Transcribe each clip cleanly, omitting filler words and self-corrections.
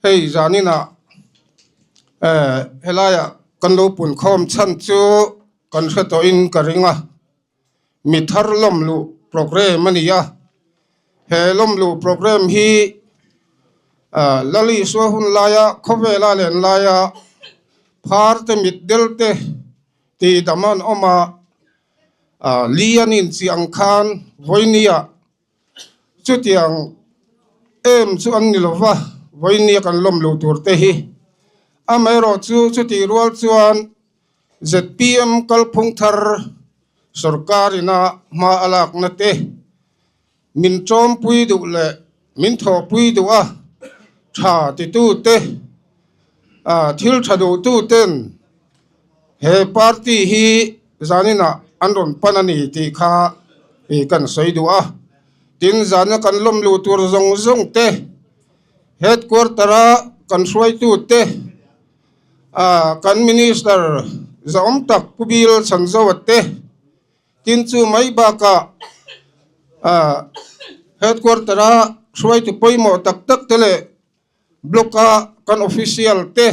Hei zaninah eh helaiah kan lo punkhawm chhan chu kan hre tawhin ka ring a. Mi thar lawm luh programme a ni a, he lawm luh programme hi ah Lal Isua hun laia khawvela len laia phar te mit del te tih dam an awm a, ah li an inchih ang khan vawinia chutiang em chu an ni lova vawinia kan lawm luh tur te hi amaherawhchu chutih rual chuan. Zpm kalphung thar sorkar ina hma a lakna te min tawmpui duh leh min thawhpui duh a, tha titu te, thil tha duhtu ten he party hi zaninah an rawn pan a ni tih kha kan sawi duh a. Tin, zana kan lawm luh tur zawng zawng te, headquarter a kan hruaitu te, Kan Minister zahawm tak Pu Bill Chhanzoa te tin chu mai bakah Headquarter a hruaitu pawimawh tak tak te leh Block a kan official te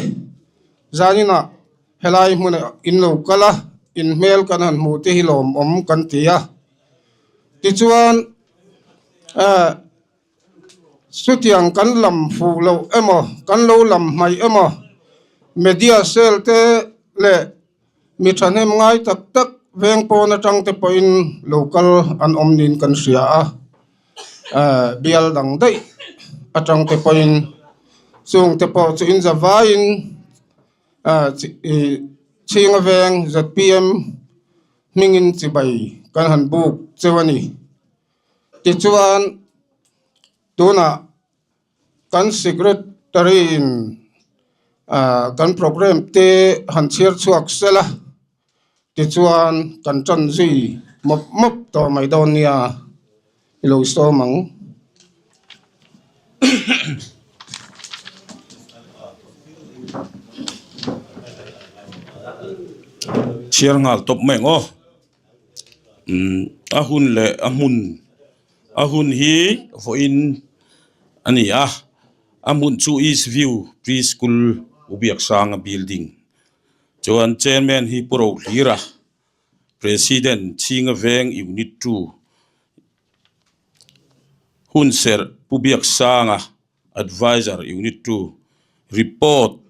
zaninah helai hmunah in lo kal a, in hmel kan han hmuh te hi lawmawm kan ti a. Tichuan. Chutiang kan lam fuh loh emaw, kan lo lam hmaih emaw, media cell te leh mi thahnem ngai tak tak veng pawn atang te pawhin lo kal an awm niin kan hria a, bial dang daih atang te pawhin chung te pawh chu inza vaiin chhinga veng zpm hmingin chibai kan han buk cheu a ni. Tichuan tunah kan secretary in ah kan programme te han chhiar chhuak sel a tichuan kan tan zui mawp mawp tawh mai dawn nia i lo sawm ang. Chhiar nghal tawp mai ang aw. A hun leh a hmun a hun hi vawiin a ni a a hmun chu east view pre school Ubiaksanga building chuan chairman hi Pu Rohlira president Chhinga Veng unit two hunserh Pu Biaksanga adviser unit two report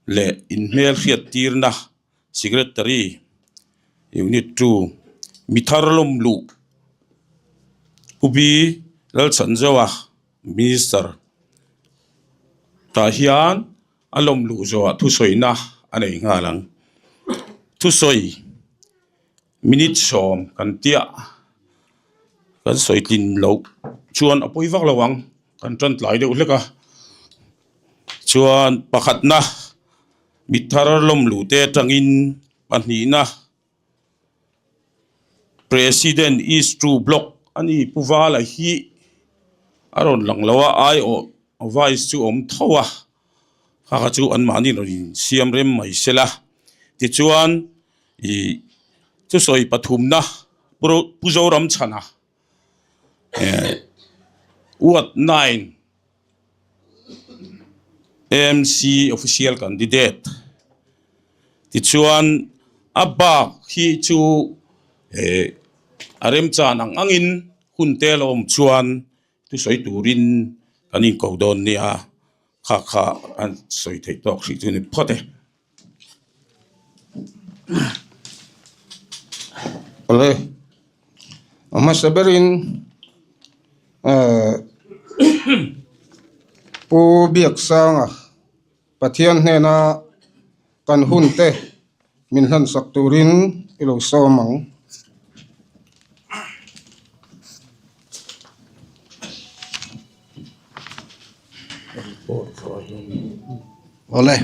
leh inhmelhriat tirna. Secretary, Unit ii, Mithar Lawmluh, Pu B. Lalchhanzoa, Minister, tah hian a lawmluh zawhah thusawina a nei nghal ang. Thusawi minute sawm kan tiah kan sawi tlin loh chuan a pawi vak lo ang, kan tan tlai deuh hlek a. Chuan pakhatna. Mithar lawmluh te atangin pahnihna President East True Block a ni Pu Vala hi a rawn lang lo a, aiawh Vice chu a awm tho a, kha kha chu anmahni rawn insiam rem mai se la. Tichuan ih thusawi pathumna Pu Zoramchhana eh Ward 9. AMC official candidate tichuan a bak hi chu eh a remchan ang angin hun te la awm chuan thusawi turin kan inko dawn nia kha kha an sawi theih tawk hrih chu a ni phawt e. Awle a hmasa berin ehh Pu Biaksanga Pathian hnena kan hun te min hlansak turin i lo sawm ang. Awle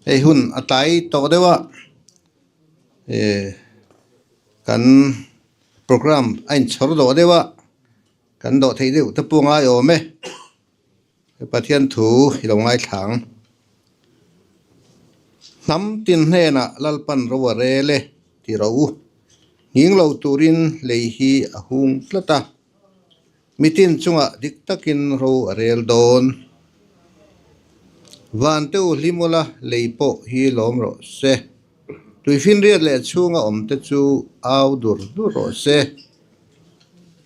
hei hun a tlai tawh deuh a eh kan programme a inchhawr dawh deuh a kan dawh theih deuh te pawh a ngai awm e Pathian thu i lo ngaithla ang. Hnam tin hnenah Lalpan ro a rel e ti rawh u. Nghing lo turin lei hi a hung tlat a. Mitin chungah dik takin ro a rel dawn. Van te u hlim ula lei pawh hi lawm rawh se. Tuifinriat leh chhunga awm te chu au dur dur rawh se.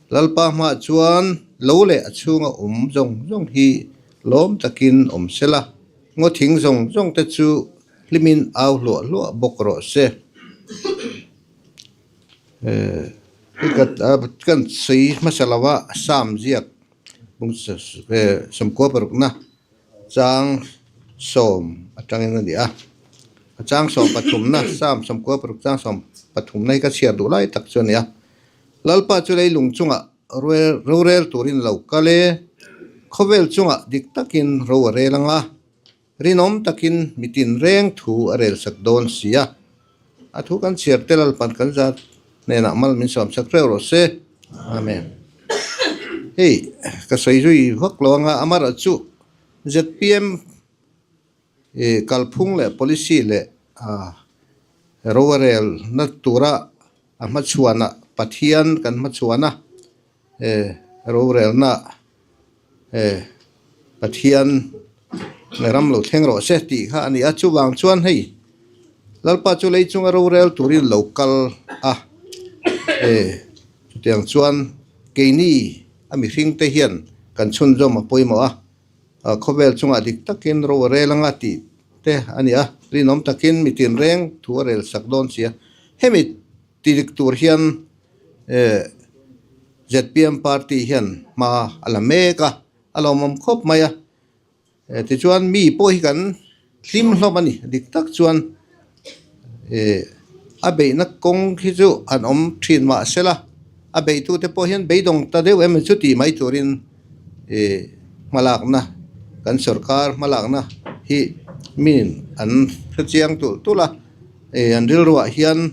Lalpa hmaah chuan lo leh a chhunga awm zawng zawng hi lawm takin awm se la, ngaw thing zawng zawng te chu hlimin au hluah hluah bawk rawh se. Kan sawi hmasa lova Psalm ziak sawmkua parukna chang sawm atangin a ni a. A chang 13na Psalm 16 chang 13na hi ka chhiar duh lai tak chu a ni a. Lalpa chu leilung chungah rorel turin lo kal e, khawvel chungah dik takin ro a rel ang a, rinawm takin mitin reng thu a rel sak dawn si a. A thu kan chhiar te Lalpan kan zat hnenah mal min sawm sak reuh rawh se. Amen. Hei ka sawi zui vak lo anga amaherawhchu zpm Ih kalphung leh policy leh rorel na tura a hmachhuanah Pathian kan hmachhuan a, rorelna Pathian ram lo thleng rawh se tih kha a ni a, chuvang chuan hei Lalpa chu lei chunga rorel turin lo kal a, chutiang chuan keini a mihringte hian kan chhunzawm a pawimawh a. Khawvel chungah dik takin ro a rel anga tih te a ni a, rinawm takin mi tinreng thu a rel sak dawn si a. Hemi ti dik tur hian zpm party hian hma a la mek a, a lawmawm khawp mai a. Tichuan mi pawh hi kan hlim hlawm a ni, dik tak chuan a beihna kawng hi chu an awm thin mah sela, a beihtute pawh hian beidawng ta deuh em chu tih mai turin hmalakna kan sorkar hmalakna hi min an hrechiang tulh tulh a, an rilruah hian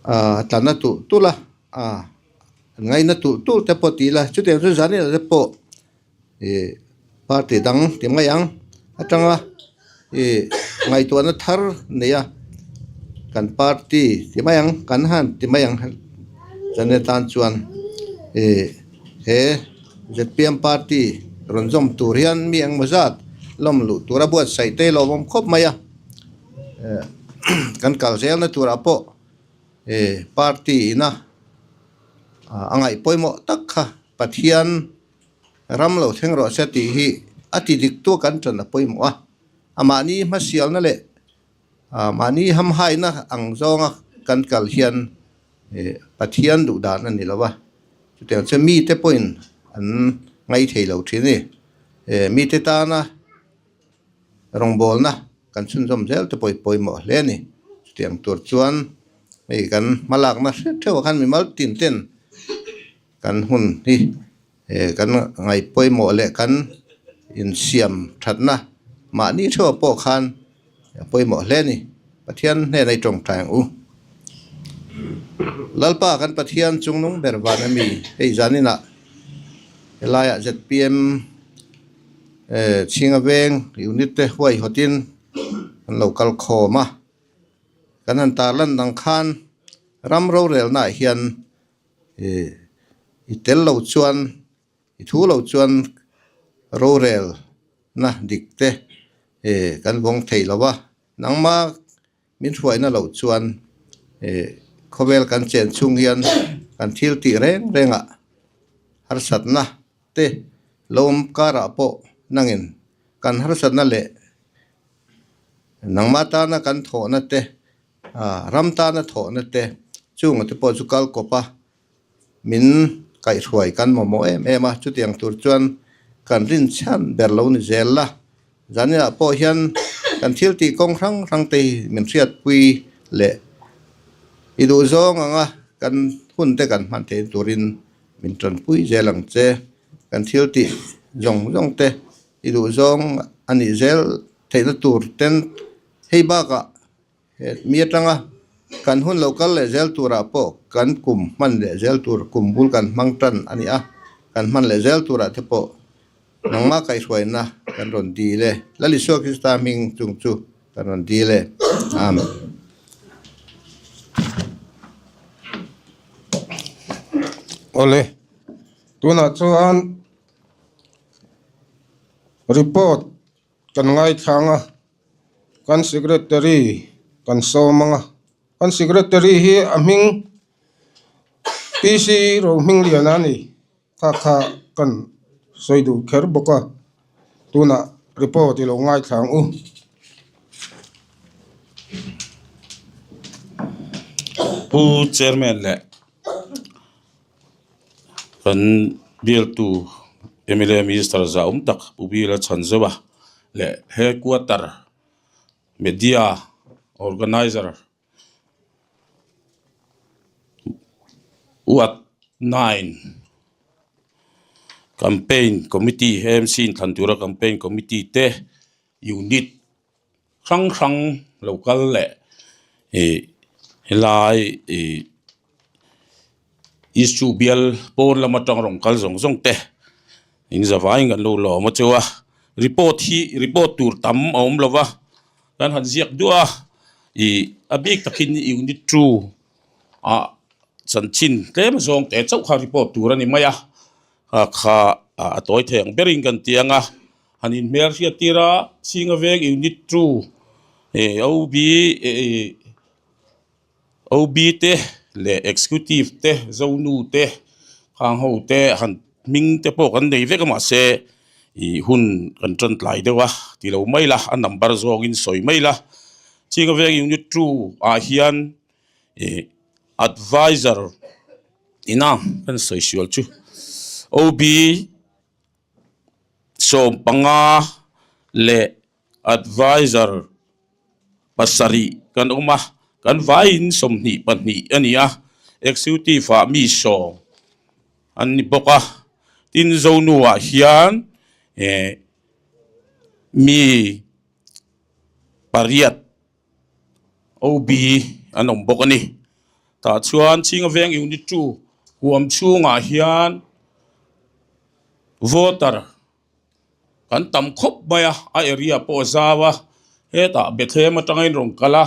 a tla na tulh tulh a, an ngaina tulh tulh te pawh ti ila chutiang chu zanin ah te pawh. Ih party dang ti mai ang atanga ih ngaihtuahna thar nei a kan party ti mai ang kan han ti mai ang channel tan chuan ih he zpm party rawn zawm tur hian mi engmaw zat lawm luh tura buatsaih te a lawmawm khawp mai a eh kan kal zelna turah pawh ih party ina a ngaih pawimawh tak kha Pathian. Ram lo thleng rawh se tih hi a ti dik tu kan ṭan a pawimawh a, a mahni hmasialna leh mahni hamhaina ang zawnga kan kal hian Pathian duh dan a ni lo a, chutiang chuan mite pawhin an ngaithei lo ṭhin a ni. Mite tana rawngbawlna kan chhunzawm zel te pawh hi pawimawh hle a ni. Chutiang tur chuan hei kan hmalakna hriat theuhah khan mimal tin ten Kan hun hi kan ngaihpawimawh leh kan insiam thatna mahni theuh pawh khan a pawimawh hle a ni. Pathian hnena i tawngtai ang u. Lalpa kan Pathian chungnung ber van a mi hei zaninah helaiah zpm chhinga veng unit te huaihawtin an lo kal khawm a. Kan han tarlan dang khan ram rorelnaah hian Ih i tel lo chuan i thu lo chuan rorel na dik te ih kan vawng thei lo va, nangma min hruaina loh chuan ih khawvel kan chen chhung hian kan thil tih reng rengah harsatna te lo awm karah pawh nangin kan harsatna leh nangma tana kan thawhna te Ram tana thawhna te chunga te pawh chu kal kawp a, min kaihhruai kan mamawh em em a, chutiang tur chuan kan rinchhan ber lo ni zel la. Zaninah pawh hian kan thil tih kawng hrang hrang te hi min hriatpui leh i duh zawng anga kan hun te kan hman theih turin min tanpui zel ang che. Kan thil tih zawng zawng te i duh zawng a nih zel theihna tur ten hei bakah He mi atanga kan hun lo kal leh zel turah pawh kan kum hman leh zel tur kum bul kan hmang tan a ni a, kan hman leh zel turah te pawh nangmah kaihhruaina kan rawn dil e. Lal Isua Krista hming chung chu kan rawn dil e. Amen. Awle, tunah chuan. Report kan ngaithlang a, kan secretary kan sawm ang a, kan secretary hi a hming PC Rohmingliana a ni kha kha kan sawi duh kher bawk a, tunah report i lo ngaithla ang u. Pu Chairman leh Kan bialtu mla minister zah awm tak Pu Bila Chhanzova leh headquarter media organiser ward 9 campaign committee AMC inthlan tura campaign committee te unit hrang hrang lo kal leh ih helai ih issue bial pawn lam atang rawn kal zawng zawng te in zavaiin kan lo lawm a chu a report hi report tur tam a awm lo va kan han ziak duah a ih a bik takin unit two ah chanchin tlem zawng te chauh kha report tur a ni mai a kha a tawi thei ang berin kan ti ang a. Han inhmel hriat tir a, Chhinga veng unit 2 eh OB eh OB te leh executive te Zonu te khang ho te han hming te pawh kan nei vek a mahse ih hun kan tan tlai deuh a ti lo mai la a number zawngin sawi mai la Chhinga veng unit 2 ah hian ih adviser ina kan sawi sual chu OB. 15 leh adviser pasarih kan awm a kan vaiin 22 a ni a executive ah mi sawm an ni bawk a tin zonu ah hian eh mi pariat OB an awm bawk a ni. Tah chuan Chhinga Veng Unit 2 huam chhungah hian voter kan tam khawp mai a, a area pawh a zau a, hetah Bethlehem atangin rawn kal a,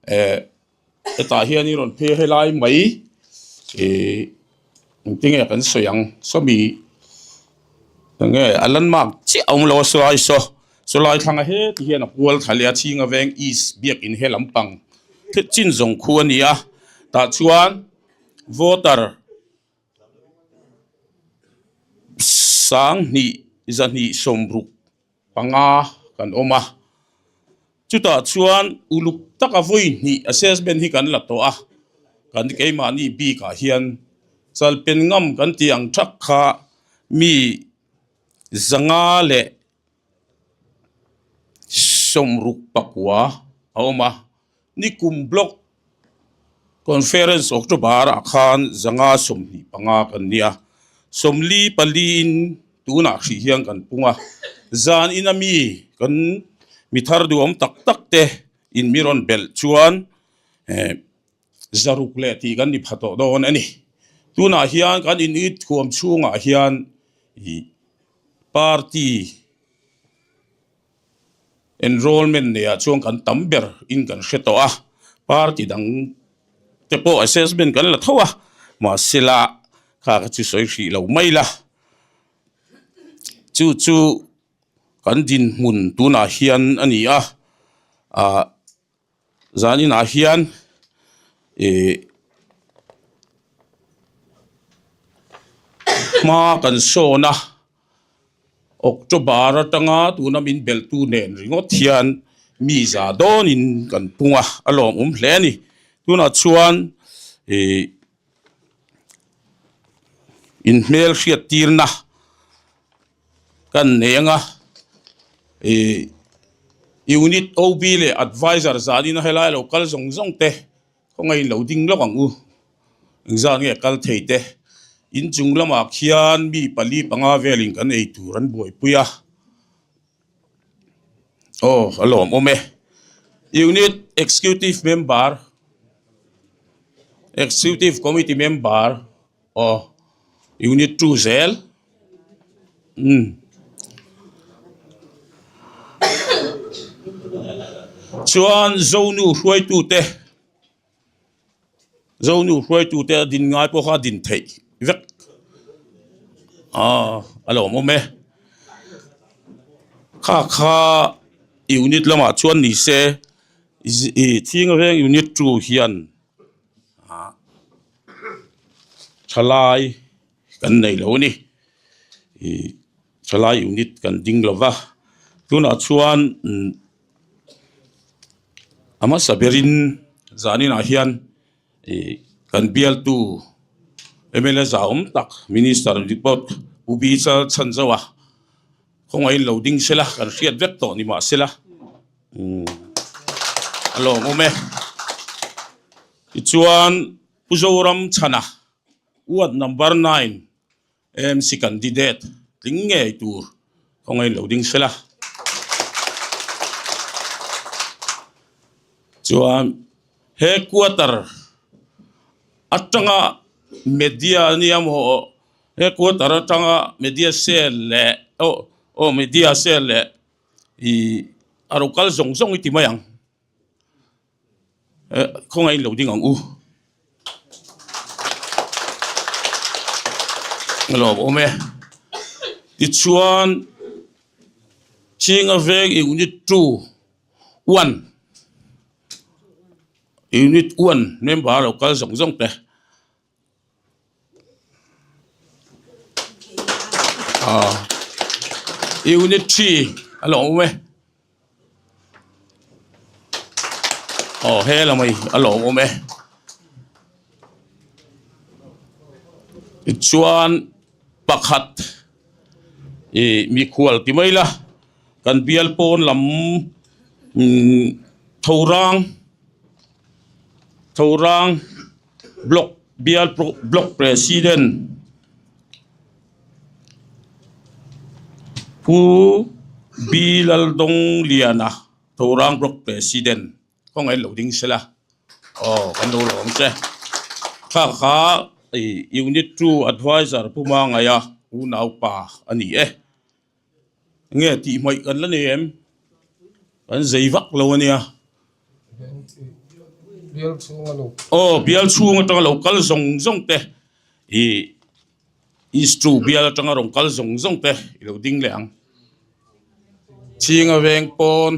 eh hetah hian i rawn phei helai mai ih engtinge kan sawi ang sawmi enge a landmark chiah a awm lo a sawlai saw sawlai thlanga heti hian a kual thla leh a chhinga veng east biakin he lampang thil chin zawng khu a ni a tah chuan voter 2 260 panga kan awm a chutah chuan uluk taka vawi hnih assessment hi kan la tawh a kan keimahni bikah hian chalpen ngam kan tih ang thak kha mi zanga leh 64 a awm a nikum block conference October ah khan 525 kan nia 44 in tunah hrih hian kan pung a zan ina mi kan mi thar duhawm tak tak te in mi rawn belh chuan eh zaruk leh tih kan ni pha tawh dawn a ni tunah hian kan in it thuam chhungah hian ih party enrollment neihah chuan kan tam ber in kan hre tawh a party dang te pawh assessment kan la tho a mahse la kha kha chu sawi hrih lo mai la chu chu kan dinhmun tunah hian a ni a ah Zaninah hian ih hma kan sawn a October atanga tuna min belhtu nen ringawt hian mi za dawnin kan pung a a lawmawm hle a ni tunah chuan ih inhmel hriat tirna. Kan nei anga ih unit OB leh adviser zanin a helai lo kal zawng zawng te khawngaih in lo ding lawk ang u engzat nge kal thei te inchung lamah khian mi pali panga velin kan ei tur an buaipui a aw a lawmawm e unit executive member executive committee member. Aw unit 2 zel umm chuan zonu hruaitu te zonu hruaitu te a din ngai pawh kha a din theih vek aw a lo awm awm e. Kha kha unit lamah chuan ni se ih Chhinga Veng unit two hian ah thalai kan nei lo a ni ih thalai unit kan ding lo va tunah chuan umm a hmasa berin zaninah hian ih kan bialtu mla za awm tak minister report u bichal chhan zauh a khawngaih in lo ding sela kan hriat vek tawh ni mahsela umm a lawmawm e tichuan Pu Zoram chhana ward number 9 AMC candidate tling ngei tur khawngaih in lo ding sela chuan he quarter atanga media ania maw he quarter atanga media cell leh aw aw media cell leh ih a lo kal zawng zawng i ti mai ang. Eh khawngaih in lo ding ang u. A lawm awm e. Tichuan Chinga veng unit 2 1 unit 1 member lo kal zawng zawng te. Ah unit 3 a lo awm e aw he lamah hi a lo awm e tichuan pakhat ih mikhual ti mai la kan bial pawn lam umm tho rang tho rang. Block bial block president Pu B Laldongliana Thorang block president khawngaih lo ding sela aw kan lo lawm che thla kha ih unit 2 advisor Pu Mangaia unaupa a ni e nge tih hmaih kan la nei em kan zei vak lo a nia. Aw bial chhung atanga lo kal zawng zawng te ih east two bial atanga rawn kal zawng zawng te i lo ding leh ang chhinga veng pawn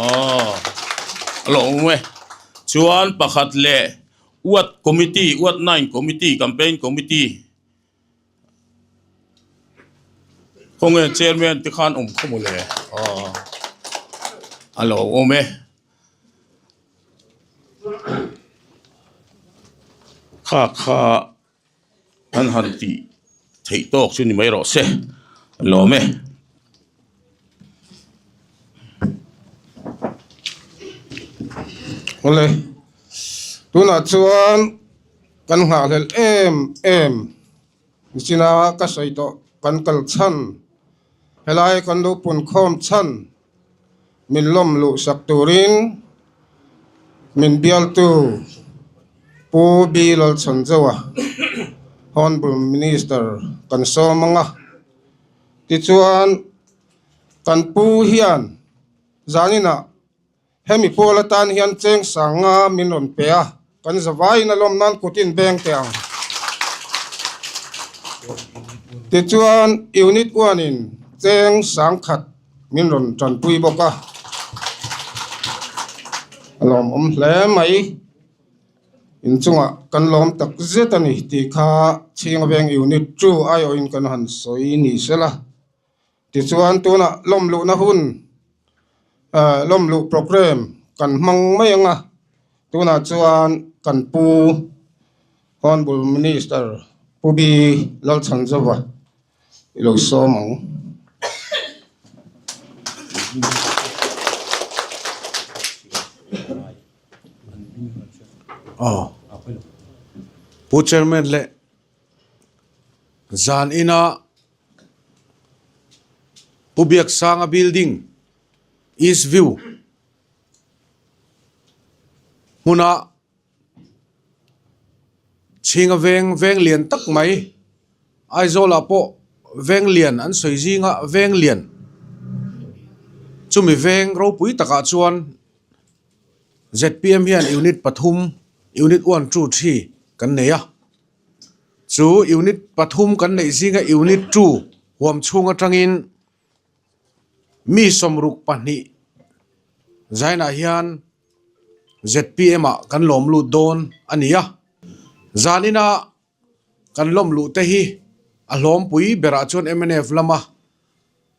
aw a lo awm e chuan pakhat leh ward committee ward 9 committee campaign committee. Khawnge chairman te khan awm khaw mawle aw a lo awm e kha kha an han tih theih tawk chu ni mai rawh se a lawm e. Awle tunah chuan. Kan nghahhlelh em em nichina ka sawi tawh kan kal chhan helai kan lo pun khawm chhan min lawm luh sak turin min bialtu Pu B Lalchhanzoa Honourable Minister kan sawm ang a tichuan kan pu hian zaninah Hemi pawl atan hian cheng sanga min rawn pe a, kan zavaiin a lawm nan kut in beng teh ang. Tichuan Unit one in cheng sangkhat min rawn tanpui bawk a, a lawmawm hle mai. Inchungah kan lawm tak zet a ni tih kha Chhinga Veng Unit two aiawhin kan han sawi ni sela. Tichuan tunah lawmluhna hun eh lawmluh program kan hmang mai ang a, tunah chuan kan pu Honourable Minister Pu B Lalchhanzova i lo sawm ang. Aw Pu Chairman leh zan ina Pu Biaksanga building East View hmuna chhinga veng veng lian tak mai Aizawl ah pawh veng lian an sawi zinga veng lian chumi veng ropui takah chuan zpm hian unit pathum unit 1 2 3 kan nei a. Chu unit pathum kan neih zinga unit 2. Huam chhung atangin mi 62 zainah hian zpm ah kan lawm lut dawn a ni a. Zanina kan lawm luh te hi a hlawmpui berah chuan mnf lama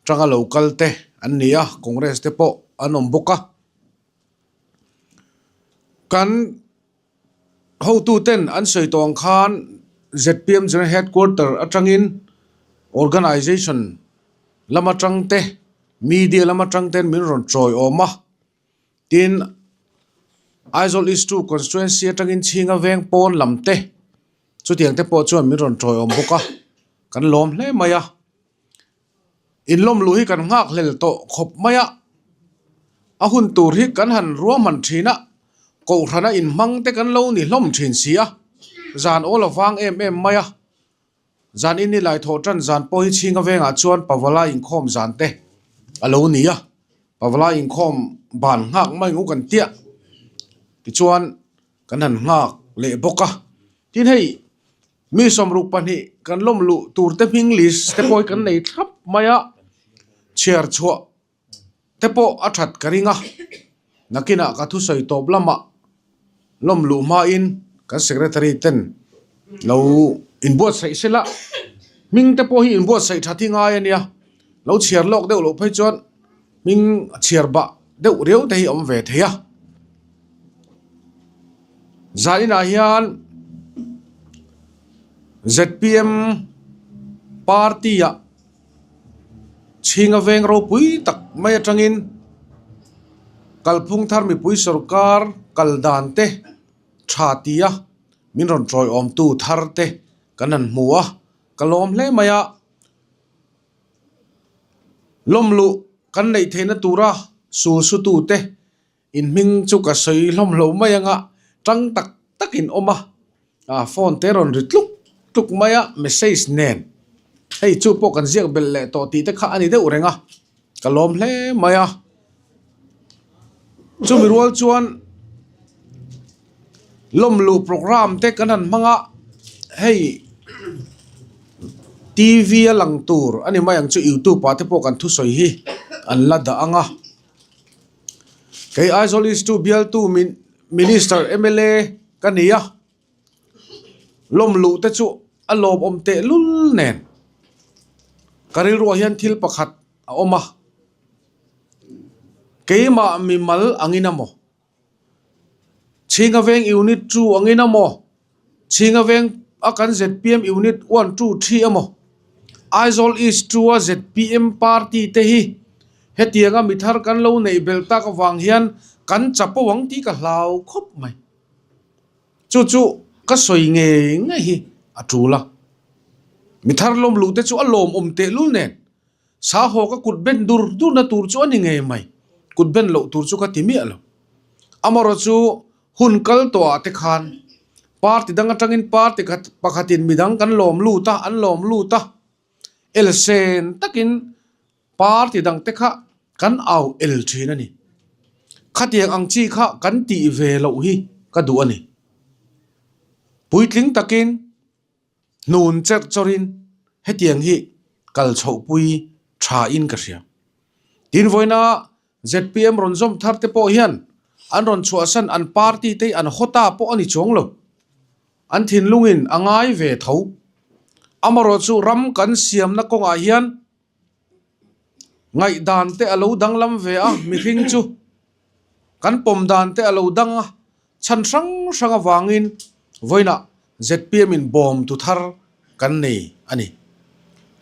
tanga lo kal te an ni a, Congress te pawh an awm bawk a. Kan Hotuten an sawi tawh ang khan zpm General Headquarter atangin Organisation lam atang te, Media lam atang ten min rawn chawi awm a. Tin, Aizawl East 2 Constituency atangin Chhinga Veng pawn lam te chutiang te pawh chuan min rawn chawi awm bawk a, kan lawm hle mai a. Inlawm luh hi kan nghak hlel tawh khawp mai a, a hun tur hi kan han ruahman thin a, kohhrana inhmang te kan lo ni hlawm thin si a, zan awl a vang em em mai a, zan in nilai thawh tan zan pawh hi chhinga vengah chuan Pavala inkhawm zan te a lo ni a, Pavala inkhawm ban nghak mai ngu kan tiah tichuan kan han nghak leh bawk a, tin hei. Mi 62 kan lawm luh tur te hming list te pawh hi kan nei thlap mai a, chhiar chhuah te pawh a that ka ring a, nakinah ka thusawi tawp lamah lawm luh hmain kan secretary ten lo inbuatsaih sela, hming te pawh hi inbuatsaih that hi ngai a nia, lo chhiar lawk deuh loh phei chuan hming chhiar bah deuh riau te hi a awm ve thei a. Zaninah hian zpm party ah chhinga veng ropui tak mai atangin kalphung thar mipui sawrkar kal dan te tha ti a min rawn tawiawm tu thar te kan han hmu a ka lawm hle mai a. Lawm luh kan neih theihna tura sul sutu te In hming chu ka sawi hlawm hlo mai anga tang tak tak in awm a, ah phone te rawn ri tluk tluk mai a message nen hei chu pawh kan ziak belh leh tawh tih te kha a ni deuh reng a, ka lawm hle mai a. Chumi rual chuan lawm luh programme te kan han hmang a, hei T V a lang tur a ni mai ang chu youtube ah te pawh kan thusawi hi an la dah ang a. Kei Aizawl East 2 bialtu Minister mla ka ni a, lawm luh te chu a lawmawm tehlul nen ka rilruah hian thil pakhat a awm a, keimah mimal angin a maw? Chhinga Veng Unit 2 angin a maw? Chhinga Veng a kan zpm Unit 1, 2, 3 a maw? Aizawl East 2 a zpm party te hi hetianga mi thar kan lo neih belh tak avang hian kan chapo ang tih ka hlau khawp mai. Chu chu ka sawi ngei ngei hi a tul a. Mi thar lawm luh te chu a lawmawm tehlul nen Sahaw ka kut ben dur durna tur chu a ni ngei mai, kut ben loh tur chu ka ti miah lo. Amarawh chu hun kal tawhah te khan party dang atangin party khat pakhatin midang kan lawm lut a, an lawm lut a, elsen takin party dang te kha kan au el thin a ni. Khatiang ang chi kha kan tih ve loh hi ka duh a ni. Puitling takin. Hnun cherh chawrin hetiang hi kal chhohpui tha in ka hria. Tin vawiina zpm rawn zawm thar te pawh hian an rawn chhuahsan an party te hi an hawta pawh a ni chuang lo. An thinlungin a ngai ve tho. Amarawh chu ram kan siamna kawngah hian ngaihdan te a lo danglam ve a, mihring chu kan pawm dan te a lo dang a. Chhan hrang hrang avangin vawiinah zpm in bawm tu thar kan nei a ni.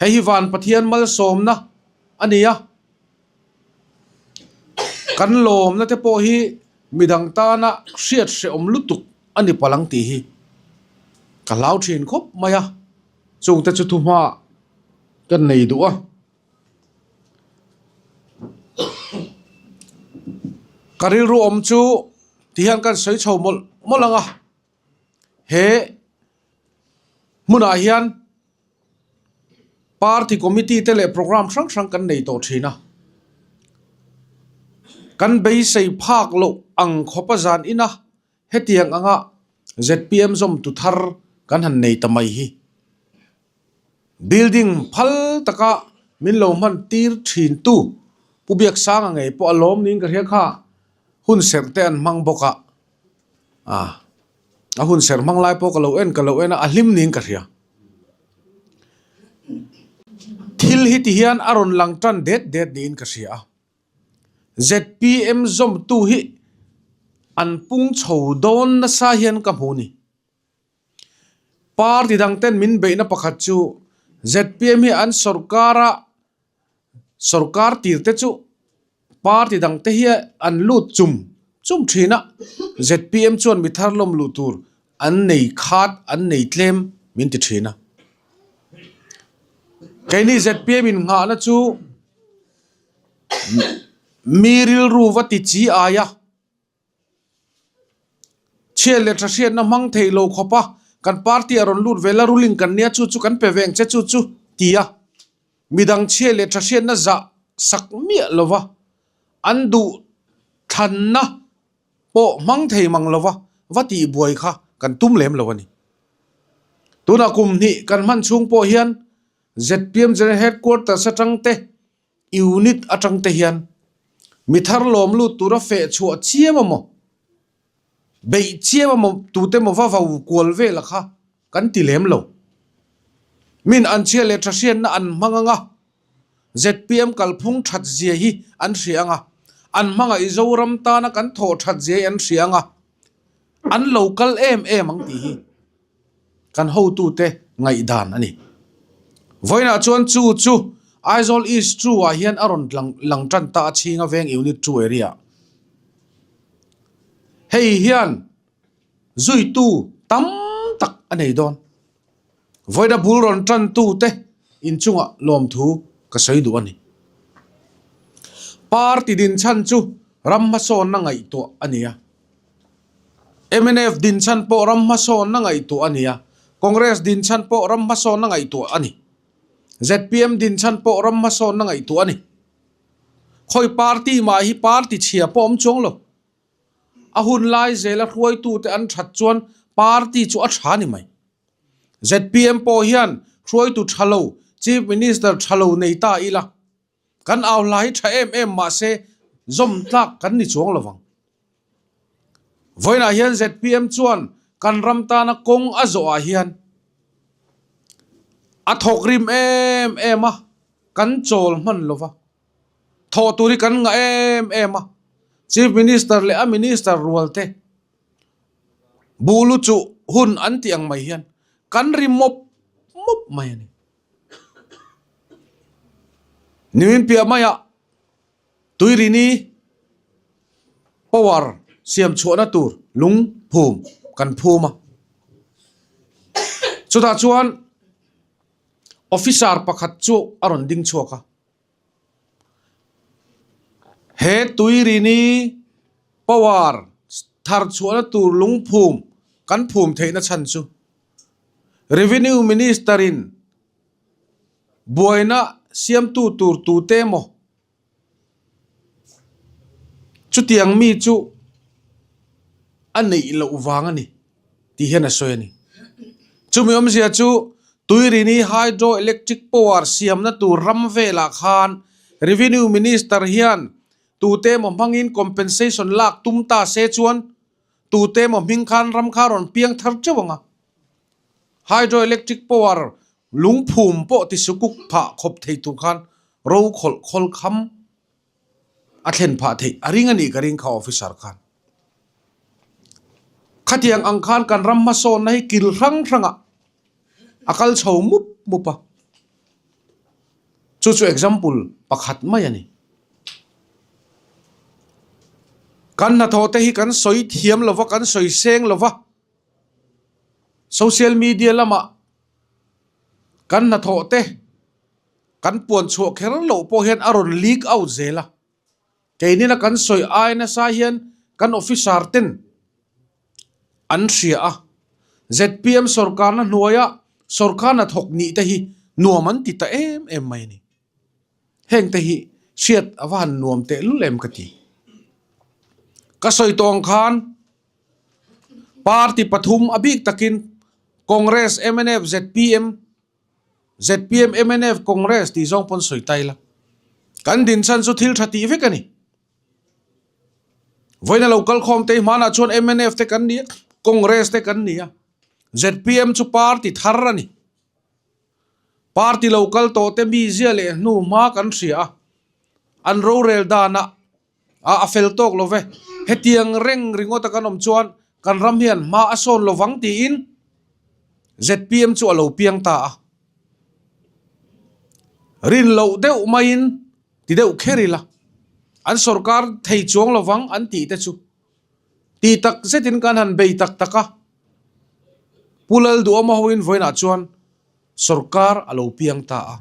Hei hi van Pathian malsawmna a ni a, kan lawmna te pawh hi midang tana hriat hrehawm lutuk a ni palh ang tih hi ka hlau thin khawp mai a, chungte chu thuhma kan nei duh a. Ka rilru awm chu ti hian kan sawi chho mawlh mawlh ang a, he hmunah hian party committee te leh programme hrang hrang kan nei tawh thin a, kan beisei phak loh ang khawpa zan ina hetiang anga zpm zawm tu thar kan han nei ta mai hi. Building phal taka. min lo hman tir thin tu Pu Biaksanga ngei pawh a lawm niin ka hria kha hun serh te an hmang bawk a, ah a hun serh hmang lai pawh ka lo en ka lo en a, a hlim niin ka hria. Thil hi ti hian a rawn lang tan det det niin ka hria a. ZPM zawmtu hi an pung chho dawn nasa hian ka hmu ni. Party dang ten min beihna pakhat chu ZPM hi an sorkar a sorkar tir te chu party dang te hi an lut chum chum thin a, ZPM chuan mi thar lawm luh tur an nei khat an nei tlem min ti thin a. Keini ZPM in nghahna chu mi rilru va ti chi ai a. Chhiat leh tha hriatna hmang thei lo khawp a, kan party a rawn lut ve la ruling kan nia chu chu kan pe ve ang che chu chu ti a, midang chhiat leh tha hriatna zah sak miah lo va, an duh thlanna pawh hmang thei mang lo va, va tih buai kha kan tum lem lo a ni. Tunah kum hnih kan hman chhung pawh hian zpm General Headquarters atang te Unit atang te hian mi thar lawm lut tura feh chhuah chiam a maw, beih chiam a maw tute maw va vau kual vel a kha kan ti lem lo. Min an chhia leh tha hriatna an hmang ang a, zpm kalphung that zia hi an hria ang a, an hmangaih Zoram tana kan thawh that zia hi an hria ang a, an lo kal em em ang tih hi. Kan hotute ngaihdan a ni. Vawiinah chuan chu chu Aizawl East Two ah hian a rawn lang tan ta a chhinga veng Unit Two area. Hei hian zuitu tam tak a nei dawn. Vawiina bul rawn tantute inchungah lawmthu ka sawi duh a ni. Party dinchhan chu ram hmasawnna ngaihtuah a ni a. Mnf dinchhan pawh ram hmasawnna ngaihtuah a ni a, Congress dinchhan pawh ram hmasawnna ngaihtuah a ni. Zpm dinchhan pawh ram hmasawnna ngaihtuah a ni. Khawi party mah hi party chhia pawh awm chuang lo. A hun lai zela hruaitute an that chuan party chu a tha ni mai. Zpm pawh hian hruaitu tha lo, Chief Minister tha lo nei ta ila. Kan au hla hi tha em em mahse zawm tlak kan ni chuang lovang. Vawiinah hian zpm chuan kan ram tana kawng a zawhah hian a thawk rim em em a, kan chawl hman lova, thawh tur hi kan ngah em em a, Chief Minister leh a Minister rual te buh lu chuh hun an tih ang mai hian kan ri mawp mawp mai a ni. Nimin piah maiah Tuirini power siam chhuahna tur lung phum kan phum a. Chutah chuan officer pakhat chu a rawn ding chhuak a. He Tuirini power thar chhuahna tur lung phum kan phum theihna chhan chu Revenue Minister in buaina siamtu tur tute emaw chutiang mi chu a neih loh vang a ni tih hian a sawi a ni. Chumi awmzia chu Tuirini Hydro Electric Power siamna tur ram velah khan Revenue Minister hian tute emaw hmangin compensation lak tum ta se chuan Tute emaw hming khan ram kha rawn piang thar teuh ang a. Hydroelectric power lungphum pawh ti sukuk phah khawp thei tur khan ro khawlh khawl kham a thlen phah theih a ring a nih ka ring kha officer khan. Khatiang ang khan kan ram hmasawnna hi kil hrang hrangah a kal chho mup mup a. Chu chu example pakhat mai a ni. Kan hnathawh te hi kan sawi thiam lo va, kan sawi seng lo va, social media lamah kan hnathawh te kan puan chhuah kher loh pawh hian a rawn leak out zel a. Keinina kan sawi ai nasa hian kan officer ten an hria a, zpm sorkarna hnuaia sorkar hnathawk nih te hi nuam an ti ta em em mai a ni. Heng te hi hriat a va han nuam tehlul em ka ti. Ka sawi tawh ang khan party pathum a bik takin Congress, mnf, zpm. Zpm, mnf, Congress tih zawng pawn sawi ta ila. Kan din chhan chu thil tha tih vek a ni. Vawiina lo kal khawm te hi hmanah chuan mnf te kan ni a, Congress te kan ni a, zpm chu party thar a ni. Party lo kal tawh te mi zia leh hnu hma kan hria a, an rorel danah a fel tawk lo ve. Hetiang reng ringawta kan awm chuan kan ram hian hma a sawn lo vang tiin zpm chu a lo piang ta a. Rin loh deuh maiin ti deuh kher ila, an sorkar thei chuang lo vang an tih te chu ti tak zetin kan han bei tak tak a. Pu Lalduhawma hoin vawiinah chuan Sorkar a lo piang ta a.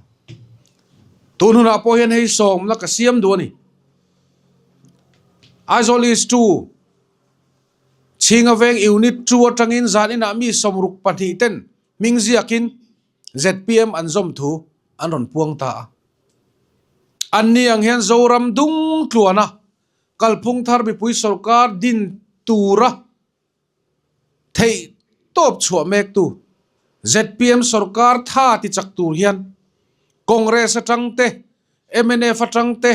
Tun hunah pawh hian hei sawmna ka siam duh a ni. Aizawl East 2, Chhinga Veng Unit 2 atangin zan inah mi 62 ten hming ziakin zpm an zawm thu an rawn puang ta a. Anni ang hian Zoram dung tluana kalphung thar mipui sorkar din tura Theih tawp chhuah mektu zpm sorkar tha ti chak tur hian Congress atang te, mnf atang te,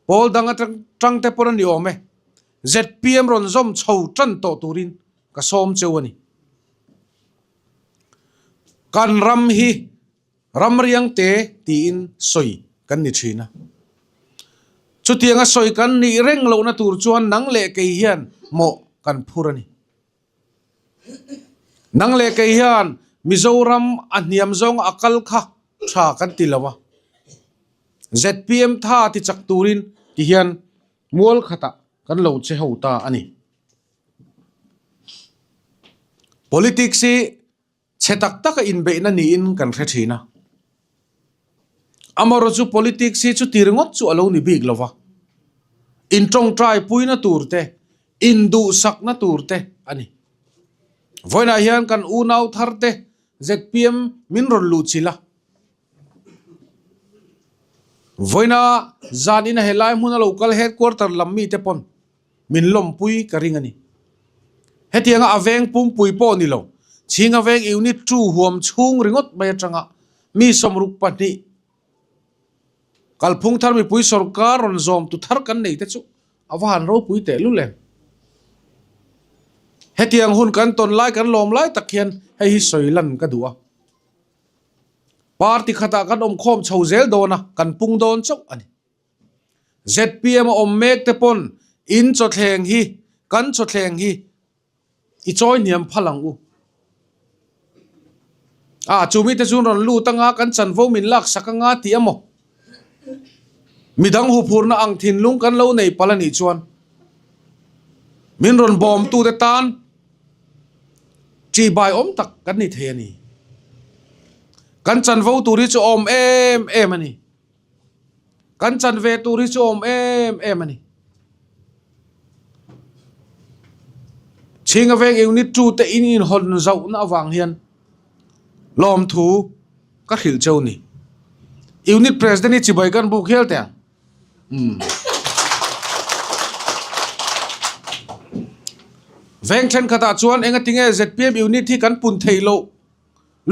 pawl dang atang te pawn a ni awm e. Zpm rawn zawm chho tan tawh turin ka sawm cheu a ni. Kan ram hi Ramriangte tiin sawi kan ni thin a. Chutianga sawi kan nih reng lohna tur chuan nang leh kei hian mawh kan phur a ni. Nang leh kei hian Mizoram a hniam zawng a kal kha tha kan ti lo a. Zpm tha ti chak turin ti hian mual khatah kan lo che ho ta a ni. Politics hi Chhe tak taka inbeihna niin kan hre thin a. Amaherawhchu chu politics hi chuti ringawt chu a lo ni bik lo va. Intawngtai puina tur te, induhsakna tur te a ni. Vawiinah hian kan unau thar te zpm min rawn luh chilh a. Vawiina zan ina helai hmuna lo kal headquarter lam mite pawn Min lawmpui ka ring a ni. Hetianga a veng pumpui pawh ni lo, Chhinga veng unit 2 huam chhung ringawt mai atanga mi 62 kalphung thar mipui sorkar rawn zawm tu thar kan nei te chu a va han ropui teh lul em. Hetiang hun kan tawn lai kan lawm lai tak hian hei hi sawi lan ka duh a. Party khatah kan awmkhawm chho zel dawn a, kan pung dawn chauh a ni. Zpm a awm mek te pawn in chawthleng hi kan chawthleng hi i chawi hniam phal ang u. A chumi te chu rawn lut anga kan chanvo min lak sak anga tih emaw midang huphurna ang thinlung kan lo nei palh anih chuan min rawn bawm tu te tan ṭihbai awm tak kan ni thei a ni. Kan chanvo tur hi chu awm em em a ni. Kan chan ve tur hi chu awm em em a ni. Chhinga veng unit 2 te in inhawn zauhna avang hian lawmthu ka hrilh cheu ni. Unit president hi chibai kan buk hial teh ang. Umm. Veng thenkhatah chuan engatinge zpm unit hi kan pun theih loh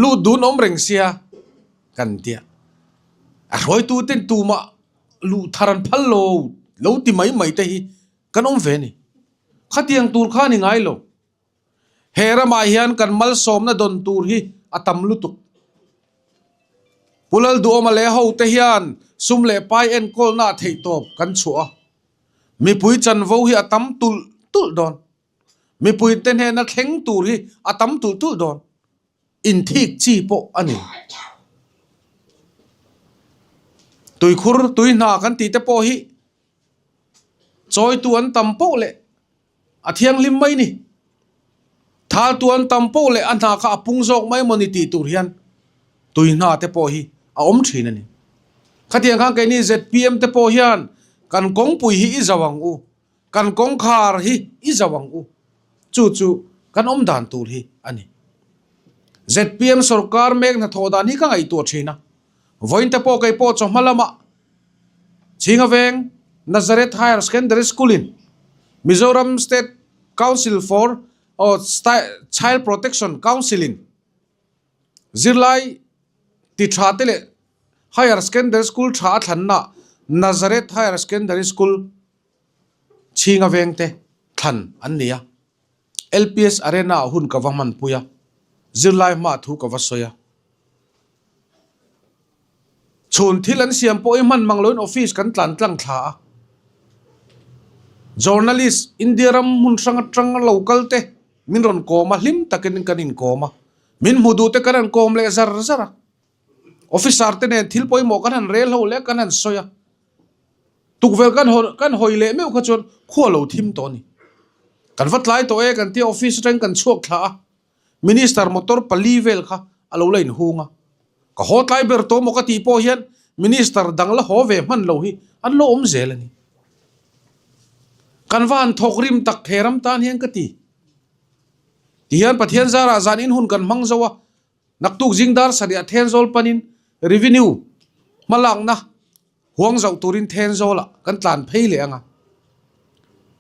lut dun awm reng sia. Kan tia. A hruaitu ten tumah luh thar an phal lo lo ti mai mai te hi kan awm ve a ni. Khatiang tur kha a ni ngai lo. He ramah hian kan malsawmna dawn tur hi a tam lutuk. Pu Lalduhawma leh ho te hian sum leh pai enkawlna ah theihtawp kan chhuah a. Mipui chanvo hi a tam tulh tulh dawn. Mipui te hnena thleng tur hi a tam tulh tulh dawn. Inthik chi pawh a ni. Tuikhur tui hna kan tih te pawh hi chawitu an tam poh leh a thianghlim mai ni. Thaltu an tam poh leh a hna kha a pung zawk mai maw ni tih tur hian tui hna te pawh hi a awm thin a ni. Khatiang khan keini zpm te pawh hian kan kawngpui hi i zo ang u. Kan kawngkhar hi i zauh ang u. Chu chu kan awm dan tur hi a ni. Zpm sorkar mek hnathawh dan hi ka ngaihtuah thin a. Vawiin te pawh kei pawh chawhma lamah Chhinga Veng Nazareth Higher Secondary School in Mizoram State Council for Child Protection Council in zirlai. Ti tha te leh Higher Secondary School tha a thlanna Nazareth Higher Secondary School chhinga veng te thlan an ni a. LPS Arena ah hun ka va hmanpui a, zirlai hma thu ka va sawi a. Chhun thil an siam pawh hi hman mang loin office kan tlan tlang thla a. Journalist India ram hmun hrang atang lo kal te min rawn kawm a, hlim takin kan inkawm a. Min hmu duh te kan han kawm leh zar zar a. Officer te nen thil pawimawh kan han rel ho leh kan han sawi a. Tukverh kan haw kan hawi leh meuh kha chuan khua lo thim tawh a ni. Kan va tlai tawh e kan tia office atangin kan chhuak thla a. Minister motor pali vel kha a lo la inhung a. Ka haw tlai ber tawh maw ka tih pawh hian Minister dang la haw ve hman lo hi an lo awm zel a ni. Kan va han thawk rim tak he ram tan hian ka ti. Tihian Pathian zarah zan in hun kan hmang zo a, naktuk zing dar sarih a Thenzawl panin Revenue hmalakna Huang zauh turin Thenzawlah kan tlan phei leh ang a.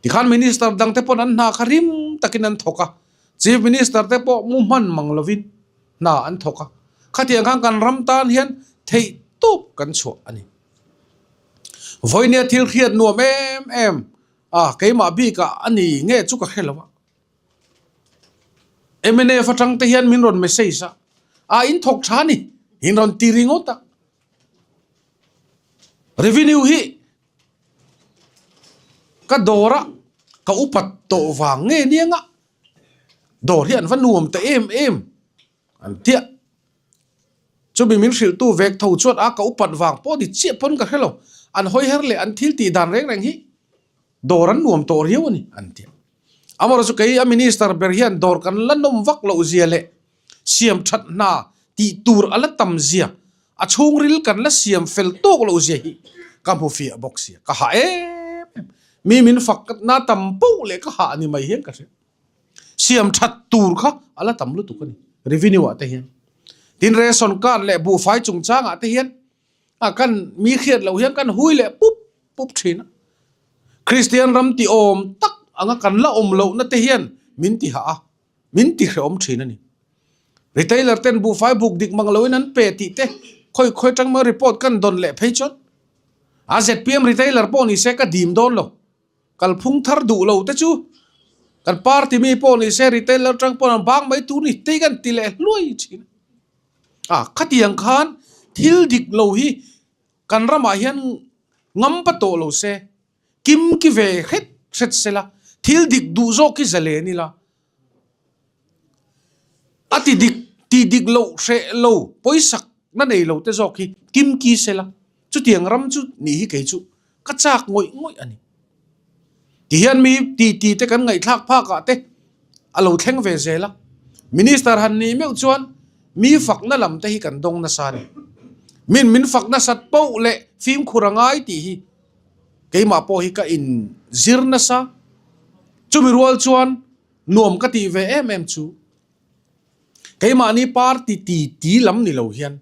Tikhan Minister dangte pawn an hna kha rim takin an thawk a, Chief Minister te pawh mu hman mang lovin hna an thawk a. Khatiang khan kan ram tan hian theih tawp kan chhuah a ni. Vawinia thil hriat nuam em em a, keimah bikah a ni nge chu ka hre lo a. Mnf atang te hian min rawn message a, a in thawk tha a ni, in rawn ti ringawt a. Revenue hi ka dawr a ka upat tawh vang nge nia nga dawr hi an va nuam ta em em an tia chumi min hrilh tu vek tho chuan a ka upat vang pawh ni chiah pawn ka hre lo an hawi her leh an thil tih dan reng reng hi dawr an nuam tawh riau a ni an tia amaherawhchu kei a minister ber hian dawr kan la nawm vak loh zia leh Siam that hna tih tur a la tam zia, a chhungril kan la siam fel tawk loh zia hi ka hmu fiah bawk sia. Ka hah em em. Mi min fak na tam poh leh ka hah ni mai hian ka hria. Siam that tur kha a la tam lutuk a ni revenue ah te hian. Tin ration card leh buhfai chungchang ah te hian a kan mi hriat loh hian kan hui leh pup pup thin a. Kristian ram ti awm tak anga kan la awm lohna te hian min ti hah a. Min ti hrehawm thin a ni. Retailer ten buhfai buk dik mang loin an pe tih te khawi khawi atang mai report kan dawn leh phei chuan a zpm retailer pawh ni se ka dim dawn lo. Kalphung thar duh lo te chu kan party mi pawh ni se retailer atang pawh an bang mai tur ni tei kan ti leh hluai thin a. Khatiang khan thil dik lo hi kan ramah hian ngam pa tawh lo se. Kim ki ve hret hret sela, thil dik duh zawk hi zalen ila. A ti dik, ti dik loh hreh lo, pawisak na nei lo te zawk hi kim ki sela. Chutiang ram chu nih hi kei chu ka chak ngawih ngawih a ni. Tihian mi ti ti te kan ngaihthlak phak ah te a lo thleng ve zel a. Minister han nih meuh chuan mi fakna lam te hi kan dawng nasa a ni. Min min fak nasat poh leh fimkhur a ngai tih hi Keimah pawh hi ka in zir nasa. Chumi rual chuan nuam ka tih ve em em chu keimahni party ti ti lam ni lo hian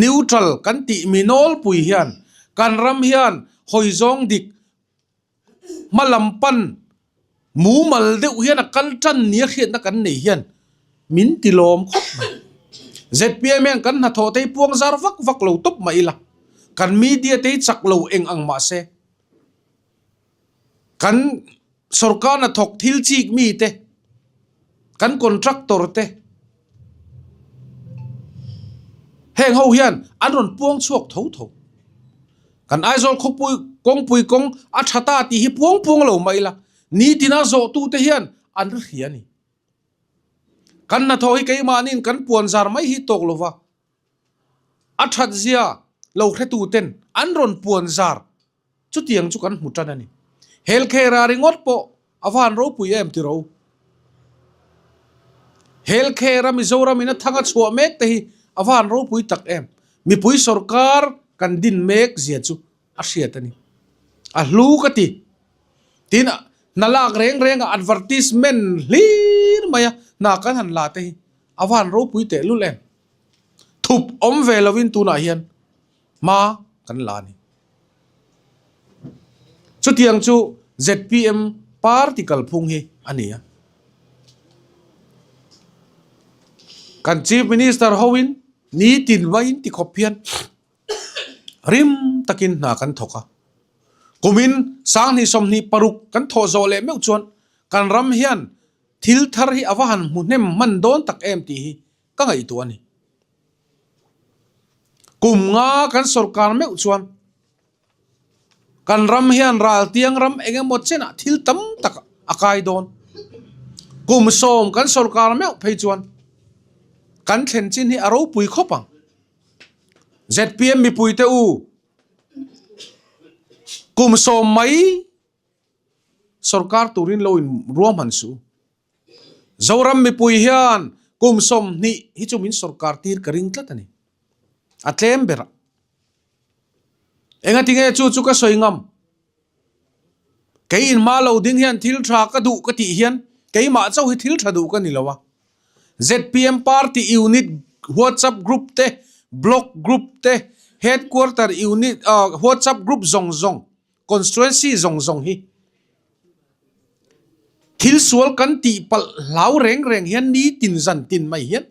neutral kan tih mi nawlpui hian kan ram hian hawi zawng dik hma lam pan Mumal deuh hian a kal tan nia hriatna kan nei hian min ti lawm khawp mai. Zpm hian kan hnathawh te hi puang zar vak vak lo tawp mah ila, kan media te hi chak lo eng ang mah se, kan sorkar hnathawk thil chik mi te, kan contractor te, Heng ho hian an rawn puang chhuak tho tho. Kan Aizawl khawpui kawngpui kawng a tha ta tih hi puang puang lo mah ila, nitina zawhtute hian an ri hria a ni. Kan hnathawh hi keimahniin kan puan zar mai hi tawk lova, a that zia lo hretuten an rawn puan zar Chutiang chu kan hmu tan a ni. Helkhera ringawt pawh a van ropui em ti ro. Helkhera Mizoram in a thang a chhuah mek te hi a van ropui tak em. Mipui sorkar kan din mek zia chu a hriat a ni. A hlu ka ti. Tin, hna lak reng reng a advertisement hlir mai a hna kan han la te hi a van ropui tehlul em. Thup awm ve lovin tunah hian hma kan la a ni. Chutiang chu zpm party kalphung hi a ni a. Kan Chief Minister hoin. Nitin maiin ti khawp hian rim takin hna kan thawk a. Kumin sanghnih 26 kan thawh zawh leh meuh chuan kan ram hian thil thar hi a va han hmu hnem hman dawn tak em tih hi ka ngaihtuah a ni. Kum nga kan sorkar meuh chuan Kan ram hian raltiang ram eng emaw chenah thil tam tak a kai dawn. Kum sawm kan sorkar meuh phei chuan kan thlen chin hi a ropui khawp ang. ZPM mipuite u, kum sawm mai sorkar turin lo in ruahman suh u. Zoram mipui hian kum 20 hi chu min sorkar tir ka ring tlat a ni. A tlem berah. Engatinge chu chu ka sawi ngam? Kei in hma lo ding hian thil tha ka duh ka tih hian keimah chauh hi thil tha duh ka ni lo a. ZPM party unit WhatsApp group te, block group te, headquarter unit WhatsApp group zawng zawng, constituency zawng zawng hi thil sual kan tih palh hlau reng reng hian nitin zan tin mai hian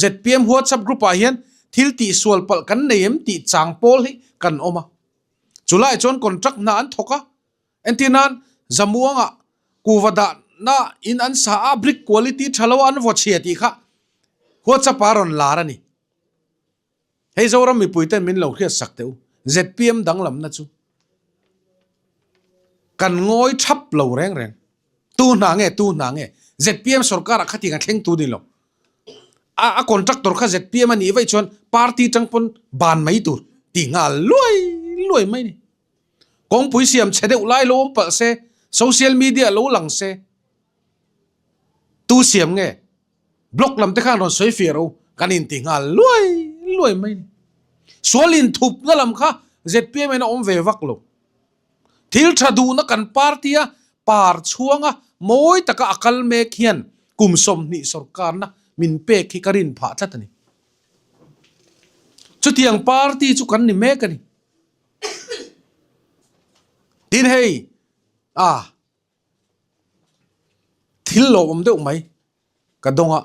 ZPM WhatsApp group ah hian thil tih sual palh kan nei em tih chang pawl hi kan awm a. Chulai chuan contract hna an thawk a, entir nan Zamuangah kuva dahna in an sa a, brick quality tha lo a an vaw chhia tih kha WhatsApp ah a rawn lar a ni. Hei Zoram mipui ten min lo hriat sak teh u, ZPM danglamna chu kan ngawi thap lo reng reng. Tu hna nge, tu hna nge? ZPM sorkar ah khatiang a thleng tu ni lo. A a contractor kha ZPM a nih vaih chuan party tang pawn ban mai tur ti nghal luai luai mai ni. Kawngpui siam chhe deuh lai lo awm palh se, social media lo lang se, tu siam nge? Block lam te khan rawn sawi fiah ro kan inti nghal luai luai mai ni. Sual inthupna lam kha ZPM in a awm ve vak lo. Thil tha duhna kan party a par chhuanga mawi taka a kal mek hian kum 20 sorkarna min pek hi ka rin phah tlat a ni. Chutiang party chu kan ni mek a ni. Tin hei a. Thil lo awm deuh mai ka dawng a.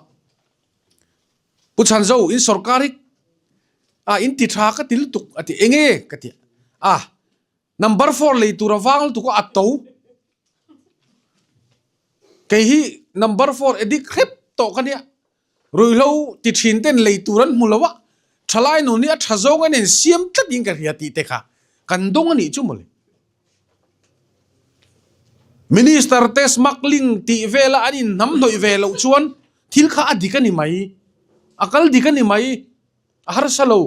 Pu Chhanzo in sorkar hi a in ti tha ka ti lutuk a ti eng nge ka ti a number four lei tur a vang lutuk a a to kei hi number four addict hrep tawh ka nia. Ruihhlo ti thin ten lei tur an hmu lo a, thalai nun hi a tha zawng a nen siam tlat in ka hria tih te kha kan dawng a nih chu mawle. Minister te smuggling tih vela an inhnam hnawih ve loh chuan thil kha a dik a ni mai, a kal dik a ni mai, a harsa lo.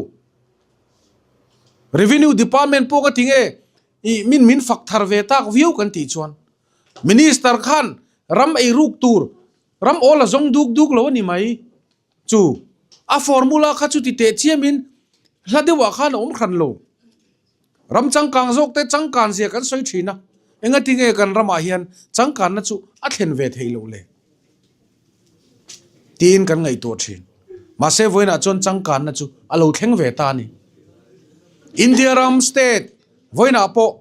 Revenue department pawh ka ti nge ih min min fak thar ve tak viau kan tih chuan Minister khan ram eiruk tur Ram awl a zawng duk duk lo a ni mai. Chu a formula kha chu ti teh chiamin hla deuhah khan a awm hran lo. Ram changkang zawk te changkan zia kan sawi thin a, engati nge kan ramah hian changkanna chu a thlen ve theih loh le? Tiin kan ngaihtuah thin. Mahse vawiinah chuan changkanna chu a lo thleng ve ta a ni. India ram state vawiinah pawh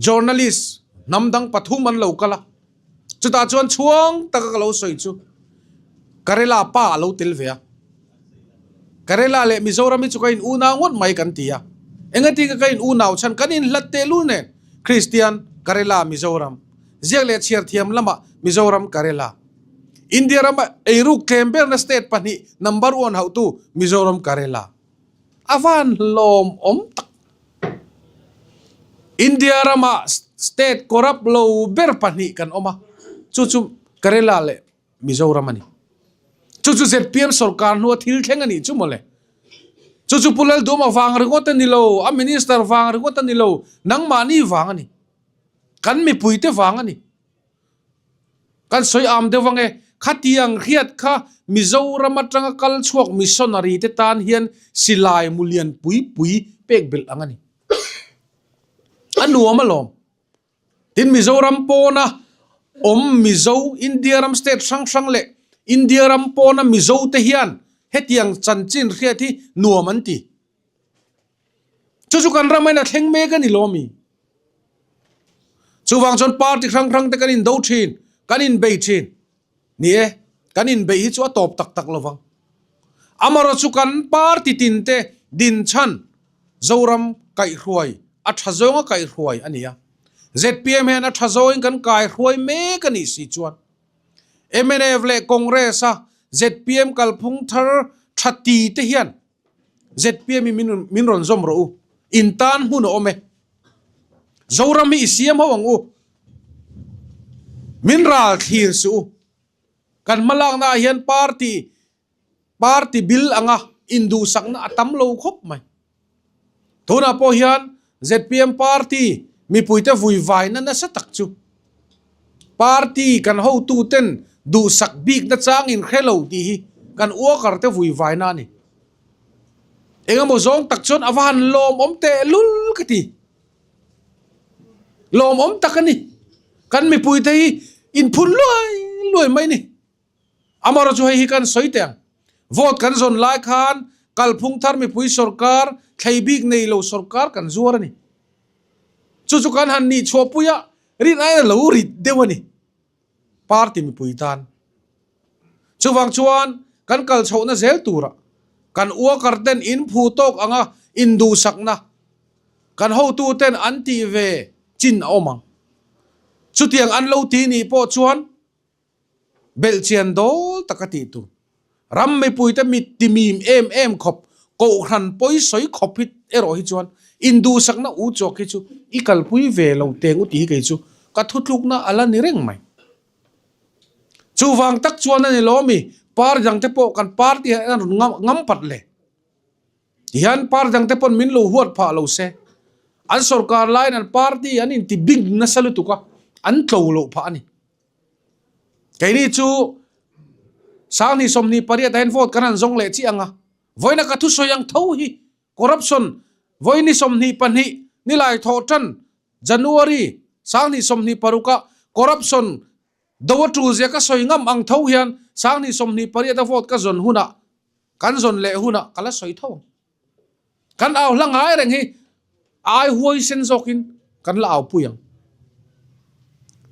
Journalist hnam dang pathum an lo kal a, chutah chuan chhuang taka ka lo sawi chu Karela pa a lo tel ve a. Karela leh Mizoram hi chu ka in unau ngawt mai kan ti a, engati ka ka in unau chhan kan inhlat tehlul nen Kristian Karela Mizoram, ziak leh chhiar thiam lamah Mizoram Karela, India rama eiruk tlem berna state pahnih number one hauhtu Mizoram Karela. A van hlawm awm tak. India rama state corrupt lo ber pahnih kan awm a, chu chu Kerala leh Mizoram a ni. Chu chu ZPM sorkar hnua thil thleng a nih chu mawle. Chu chu Pu Lalduhma vang ringawt a ni lo, a minister vang ringawt a ni lo, nangmahni vang a ni. Kan mipuite vang a ni. Kan sawi am deuh ang e, khatiang hriat kha Mizoram atanga kal chhuak missionary te tan hian silai mu lian pui pui pek belh ang a ni. A nuam alawm. Tin Mizoram pawna awm Mizo, India ram state hrang hrang leh India ram pawna Mizo te hian hetiang chanchin hriat hi nuam an ti. Chu chu kan ram ain a thleng mek a ni lo ami? Chuvang chuan party hrang hrang te kan indo thin, kan inbei thin. Ni e, kan inbeih hi chu a tawp tak tak lovang. Amarawh chu kan party tin te din chhan Zoram kaihhruai a tha zawnga kaihhruai a ni a. Zpm hian a tha zawngin kan kaihhruai mek a nih si chuan mnf leh Congress a zpm kalphung thar tha ti te hian zpm hi min rawn zawm rawh u, in tan hmun a awm e. Zoram hi i siam ho ang u, min ral thlir suh u. Kan hmalakna ah hian party party bil anga induhsakna a tam lo khawp mai. Tunah pawh hian zpm party mipuite vuivaina nasa tak chu party kan hotuten duhsak bikna chang inhre lo tih hi kan worker te vuivaina a ni. Engemaw zawng tak chuan a va han lawmawm tehlul ka ti. Lawmawm tak a ni. Kan mipuite hi inphun luai luai mai a ni. Amaherawhchu hei hi kan sawi teh ang. Vote kan zawn lai khan kalphung thar mipui sorkar, thlei bik nei lo sorkar kan zuar a ni. Chu chu kan han nih chhuahpui a, rin aiin a lo rit deuh a ni. Party mipui tan. Chuvang chuan kan kal chhohna zel turah kan worker ten in phu tawk anga induhsakna kan hotu ten an tih ve chin a awm ang. Chutiang an lo ti nih pawh chuan belhchian dawl taka tih tur. Ram mipuite mit timim em em khawp, kohhran pawi sawi khawp hi erawh hi chuan induhsakna u chawk hi chu i kalpui ve lo teng u tih hi kei chu ka thutlukna a la ni reng mai. Chuvang tak chuan a ni lo mi, par dangte pawh kan party ah hian rawn ngam pat le. Tihian par dangte pawn min lo huat phah lo se. An sorkar laiin an party an inti bing nasa lutuk a, an tlo loh phah a ni. Keini chu Sanghnih 28 ah hian vote kan han zawng leh chiah ang a, vawiina ka thusawi ang tho hi corruption vawiini 22 nilai thawh tan January Sanghnih 26 ah corruption do a tul zia ka sawi ngam ang tho hian Sanghnih 28 a vote ka zawn hunah kan zawn leh hunah ka la sawi tho ang. Kan au hla ngai reng hi a ai huai sen zawkin kan la au pui ang.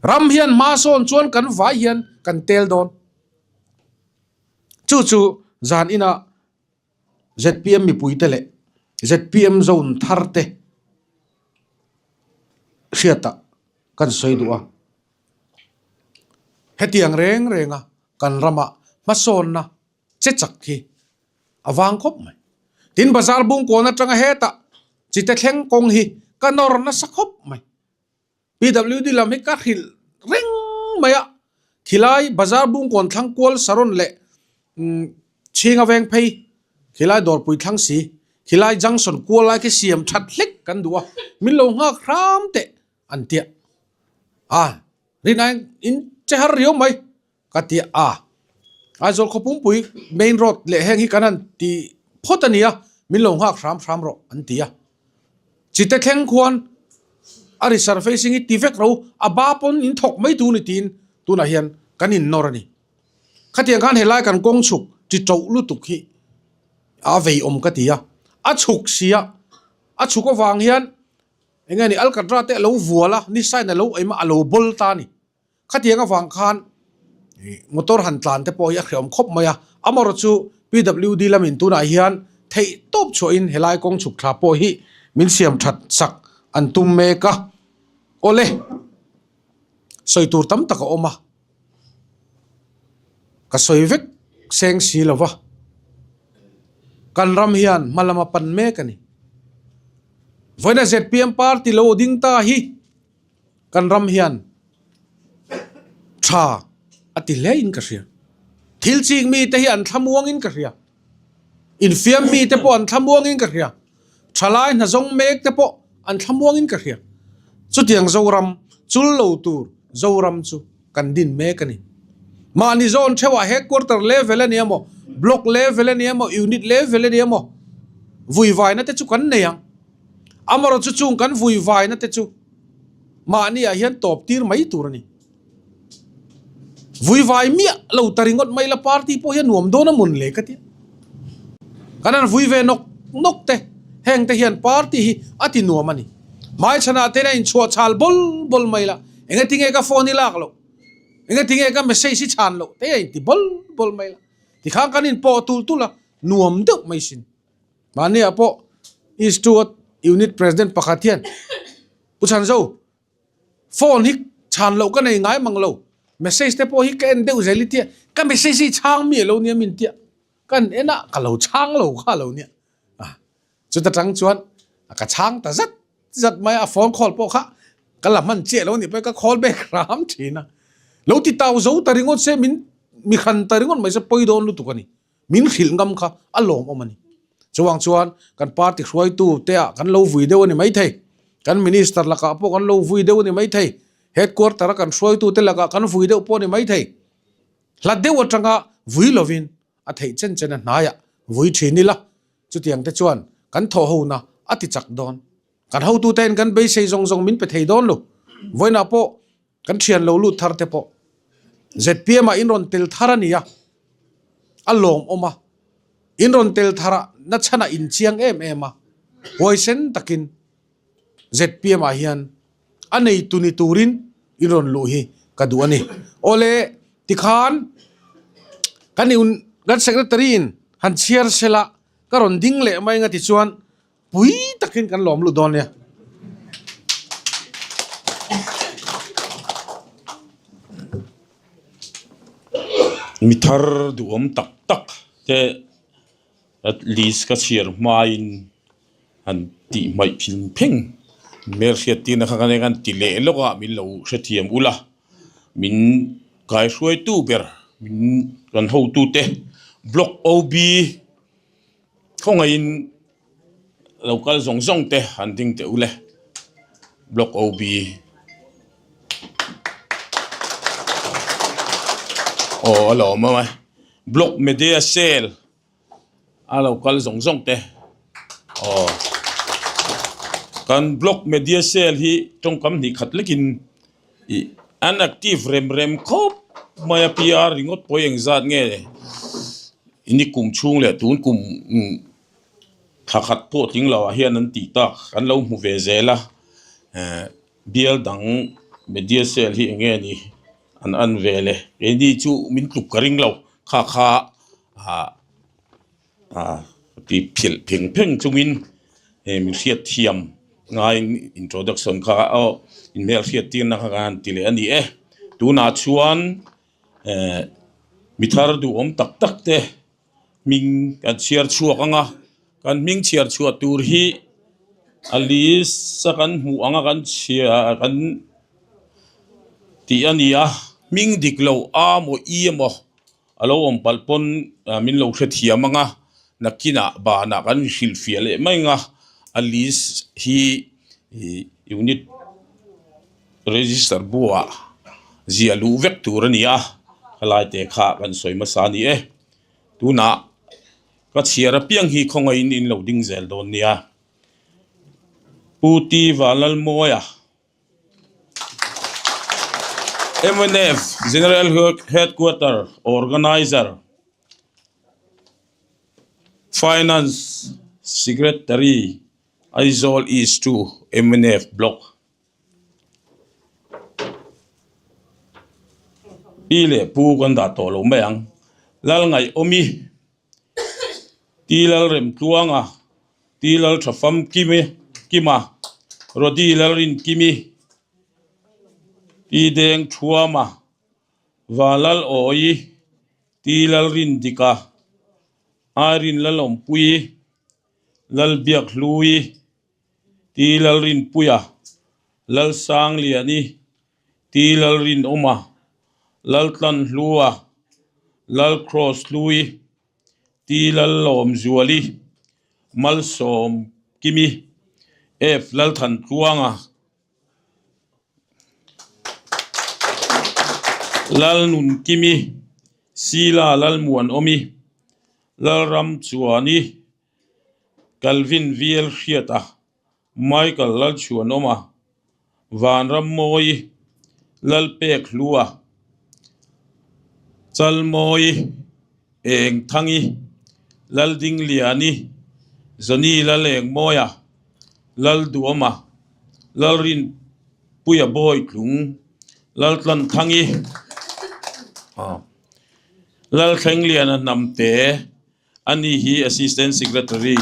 Ram hian hma sawn chuan kan vai hian kan tel dawn. Chu chu zan inah zpm mipuite leh zpm zone thar te hriatah kan sawi duh a. Hetiang reng renga kan ramah hmasawnna che chak hi a vang khawp mai. Tin bazar bungkawn atanga hetah chite thleng kawng hi ka nawr nasa khawp mai. PWD lam hi ka hrilh reng mai a, khilai bazar bungkawn thlang kual saron leh chhinga veng phei khilai dawrpui thlang si khilai junction kual lai khi siam that hlek kan duh a, min lo nghak hram teh an tia. A rinai in che har riau mai. Ka ti a, Aizawl khaw pumpui main road leh heng hi kan han ti phawt a nia, min lo nghak hram hram rawh an ti a. Chite thleng khuan a resurfacing hi ti vek ro, a ba pawn in thawk mai tur ni tiin tunah hian kan innawr a ni. Khatiang khan helai kan kawng chhuk ti ṭoh lutuk hi a vei awm ka ti a, a chhuk sia, a chhuk avang hian eng nge ni alkatra te a lo vual a, ni sign a lo aim a, a lo bawl ta a ni. Khatiang avang khan motor han tlan te pawh hi a hreawm khawp mai a, amaherawh chu PWD lamin tunah hian theih tawp chhuahin helai kawng chhuk thla pawh hi min siam that sak an tum mek a, awle sawi tur tam tak a awm a, ka sawi vek seng si lo va, kan ram hian hma lama pan mek a ni. Vawiina zpm party lo ding ta hi. Kan ram hian tha a ti hle in ka hria. Thil chik mi te hi an thlamuang in ka hria. Infiam mi te pawh an thlamuang in ka hria. Thalai hna zawng mek te pawh an thlamuang in ka hria. Chutiang Zoram chul lo tur Zoram chu kan din mek a ni. Mahni zawn theuhah headquarter level a ni emaw, block level a ni emaw, unit level a ni emaw, vuivaina te chu kan nei ang. Amaherawh chu chung kan vuivaina te chu mahni ah hian tawp tir mai tur a ni. Vuivai miah lo ta ringawt mai la party pawh hian nuam dawn a mun le ka ti. Kan han vui ve nawk nawk te, heng te hian party hi a ti nuam a ni. Hmaichhanah te hian a inchhuah chhal bawl bawl mai la, enge tinge ka phone i lak loh, enge tinge ka message i chhan loh te a inti bawl bawl mai la. Tikhan kan inpawh tul tul a. nuam deuh mai sin. Mahni ah pawh East Two a Unit President pakhat hian Pu Chhanzo phone hi chhan loh ka nei ngai mang lo, message te pawh hi ka en deuh zel i tia, ka message hi chhang mi alo nia min tia, ka en en a ka lo chhang lo kha alo nia. Chuta tang chuan ka chhang ta zat zat mai a, phone call pawh kha ka la hman chiah lo a nih pawhin ka call back hram thin a. Lo ti tau zo ta ringawt se min mi hran ta ringawt mai se pawi dawn lutuk a ni. Min hrilh ngam kha a lawmawm a ni. Chuvang chuan kan party hruaitu te ah kan lo vui deuh a ni maithei. Kan minister lakah pawh kan lo vui deuh a ni maithei. Headquarter a kan hruaitu te lakah kan vui deuh pawh a ni maithei. Hla deuh atanga vui lovin a theih chen chen a hnaiah vui thin ila. Chutiang te chuan kan thawh hona a ti chak dawn. Kan hotute in kan beisei zawng zawng min pe thei dawn lo. Vawiinah pawh kan thian lo lut thar te pawh zpm ah in rawn tel thar a ni a, a lawmawm a. In rawn tel thar a nachhan ah in chiang em em a, huaisen takin zpm ah hian a neitu ni turin in rawn luh hi ka duh a ni. Awle tikhan kan kan secretary in han chhiar sela ka rawn ding leh mai anga tichuan pui takin kan lawm lut dawn nia. Mi thar duhawm tak tak te at least ka chhiar hmain han tih hmaih phing pheng hmel hriat tirna kha kan ti leh lawk a min lo hrethiam ula min kaihruaitu ber min kan hotute block OB khawngaihin lo kal zawng zawng te han ding teh ule block OB aw a lawm awm e block media cell. A lo kal zawng zawng te aw kan block media cell hi tawngkam hnih khat lekin ih an active rem rem khawp mai a PR ringawt pawh hi engzat nge ni kum chhung leh tun kum thla khat pawh tling lo ah hian an tih tak kan lo hmu ve zel a eh bial dang media cell hi eng nge ni an an ve le keini chu min tluk ka ring lo kha kha ah ah ti philh pheng pheng chungin he mi hriat thiam ngaiin introduction kha aw inhmel hriat tirna kha kan ti leh a ni e tunah chuan eh mi thar duhawm tak tak te hming kan chhiar chhuak ang a kan hming chhiar chhuah tur hi a list a kan hmuh ang a kan chhiar kan tih a ni a hming dik lo a maw i emaw a lo awm palh pawn min lo hrethiam ang a nakinah banah kan hrilhfiah leh mai ang a a list hi ih unit register buah ziah luh vek tur a ni a helai te kha kan sawi hmasa a ni e tunah ka chhiar apiang hi khawngaihin in lo ding zel dawn nia Pu T Vanlalmawia mnf General Headquarter Organiser Finance Secretary Aizawl East 2 mnf Block. Pi leh pu kan dah tawh lo mai ang. Lalngaihawmi, Ti Lalremtluanga, Ti Lalthafamkimi Kima, Rody Lalrinkimi, Ti Dengthuama, Valalawi, Ti Lalrindika, Irene Lalawmpuii, Lalbiakhlui, Ti Lalrinpuia, Lalsangliani, Ti Lalrinawma, Laltlanhlua, Lalcrosshlui, Ti Lallawmzuali, Malsawmkimi, F Lalthantluanga, Lalnunkimi, Sila Lalmuanawmi, Lalramchuani, Calvin VL Hriata, Michael Lalchhuanawma, Vanrammawi, Lalpek Hlua, Chalmawi, Engthangi, Laldingliani, Johnny Lalengmawia, Lalduama, Lalrinpuia Bawitlung, Laltlanthangi, Lalthlengliana Hnamte. Ani hi Assistant Secretary,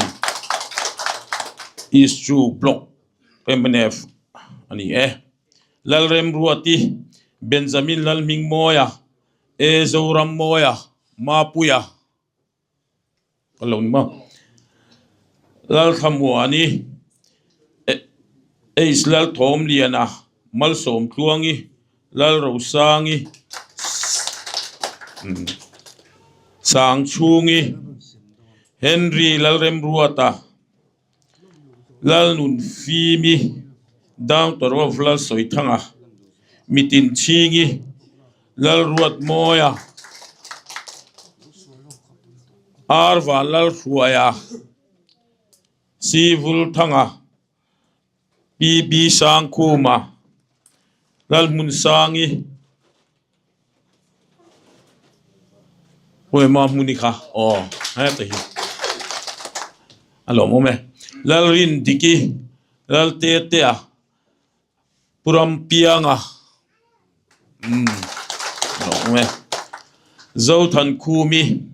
East Chu Block, mnf a ni e. Lalremruati, Benjamin Lalhmingmawia, A Zorammawia, Mapuia ka lo ni maw? Lalthlamuani, H Lalthawmliana, Malsawmtluangi, Lalrosangi, Sangchhungi, Henry Lalremruata, Lalnunfimi, Downtorov Lalsawithanga, Mitinchhingi, Lalruatmawia, Arva Lalhruaia, Sivulthanga, PB Sangkhuma, Lalhmunsangi, Huaima hmuni kha aw heta hi a lawm awm e Lalrindiki Laltetea Purampianga umm a lawm awm e Zothankhumi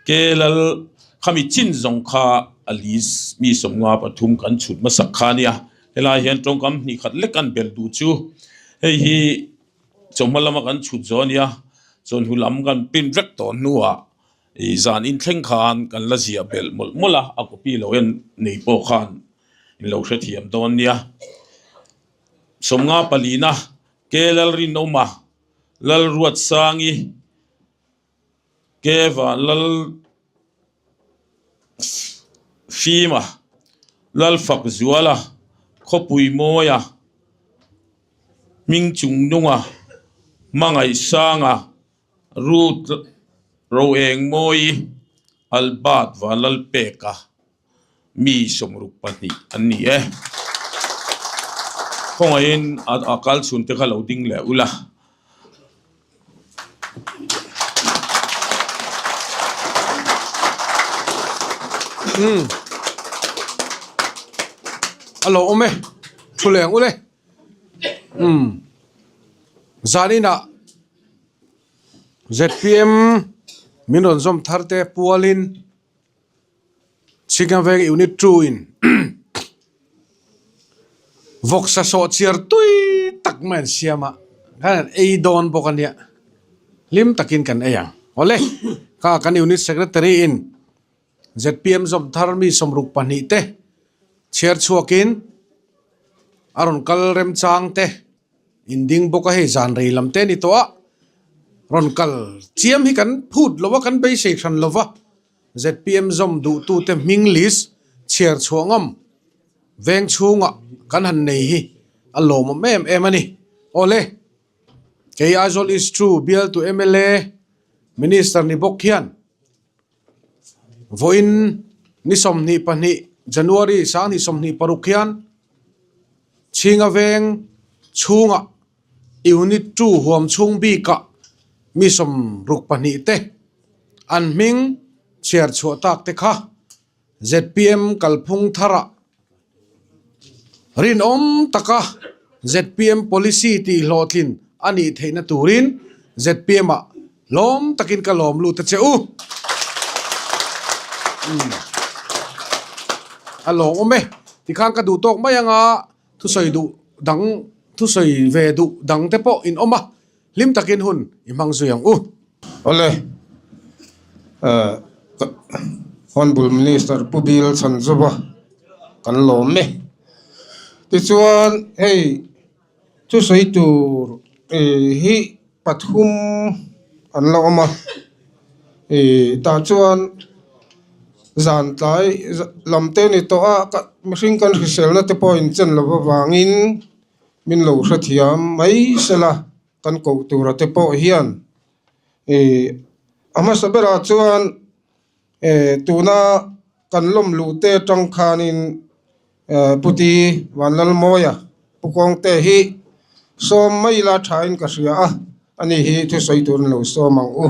Kelal khami chin zawng kha a list mi 53 kan chhut hmasak kha a nia helai hian tawngkam hnih khat lek an bel duh chu hei hi. Chawhma lama kan chhut zawh a nia, chawhnu lam kan print vek tawh hnuah ih zan inthleng khan kan la ziah belh mawlh mawlh a, a copy lo en nei pawh khan in lo hrethiam dawn nia. 50 palina K Lalrinawma, Lalruatsangi, K Vanlal Fima, Lalfakzuala, Khawpuimawia, Hming chung nunga Hmangaihsanga, Ruth Roengmawi, Albert Vanlalpeka mi 62 an ni e. Khawngaihin a kal chhun te kha lo ding leh ula. Umm a lo awm e thu leng ule umm zaninah zpm min rawn zawm thar te pualin Chhingaveng unit 2 in vawksa sawh chiar tui tak mai an siam a khan an ei dawn bawk a nia hlim takin kan ei ang awle kha kan unit secretary in zpm zawm thar mi 62 te chhiar chhuakin a rawn kal remchang te. Inding bawk a hei zan rei lam te a ni tawh a, rawn kal chiam hi kan phut lo a, kan beisei hran lo va, zpm zawm duhtute hming list chhiar chhuah ngam veng chhungah kan han nei hi a lawmawm em em a ni. Awle, kei Aizawl East 2 bialtu mla Minister ni bawk hian vawiin ni 22 January 2026 hian Chhinga veng chhungah Unit 2 huam chhung bikah mi 62 te an hming chhiar chhuah tak te kha zpm kalphung tharah rinawm taka zpm policy tih hlawhtlin a nih theihna turin zpm ah Lawm takin ka lawm lut a che u. A lawm awm e. Tikhan ka duh tawk mai anga thusawi duh dang thusawi ve duh dang te pawh in awm a, hlim takin hun i hmang zui ang u. Awle, Honourable Minister Pu Bill Chhanzova kan lawm e. Tichuan hei thusawi tur hi pathum an la awm a ih tah chuan zan tlai lam te ni tawh a ka mihring kan hriselna te pawh inchen lo avangin min lo hrethiam mai sela kan koh tura te pawh hian ih a hmasa berah chuan eh tuna kan lawm luh te atang khanin eh puti Vanlalmawia Pu Kawngte hi sawm mai ila thain ka hria a ani hi thusawi turin lo sawm ang u.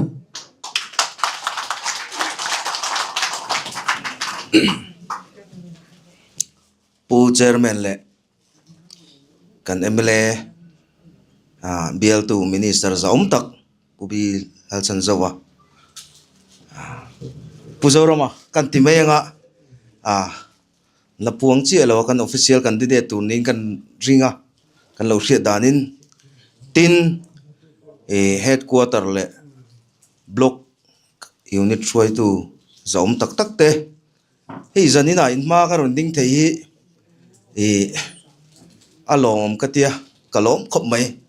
Pu Chairman leh kan mla ah bialtu Minister zahawm tak Pu Bi Lalchhanzova. Pu Zorama kan ti mai anga ah la puang chiah lo a kan official candidate tur niin kan ring a kan lo hriat danin tin ih headquarter leh block unit hruaitu zawm tak tak te hei zanin ah inhma ka rawn ding thei hi ih a lawmawm ka tia ka lawm khawp mai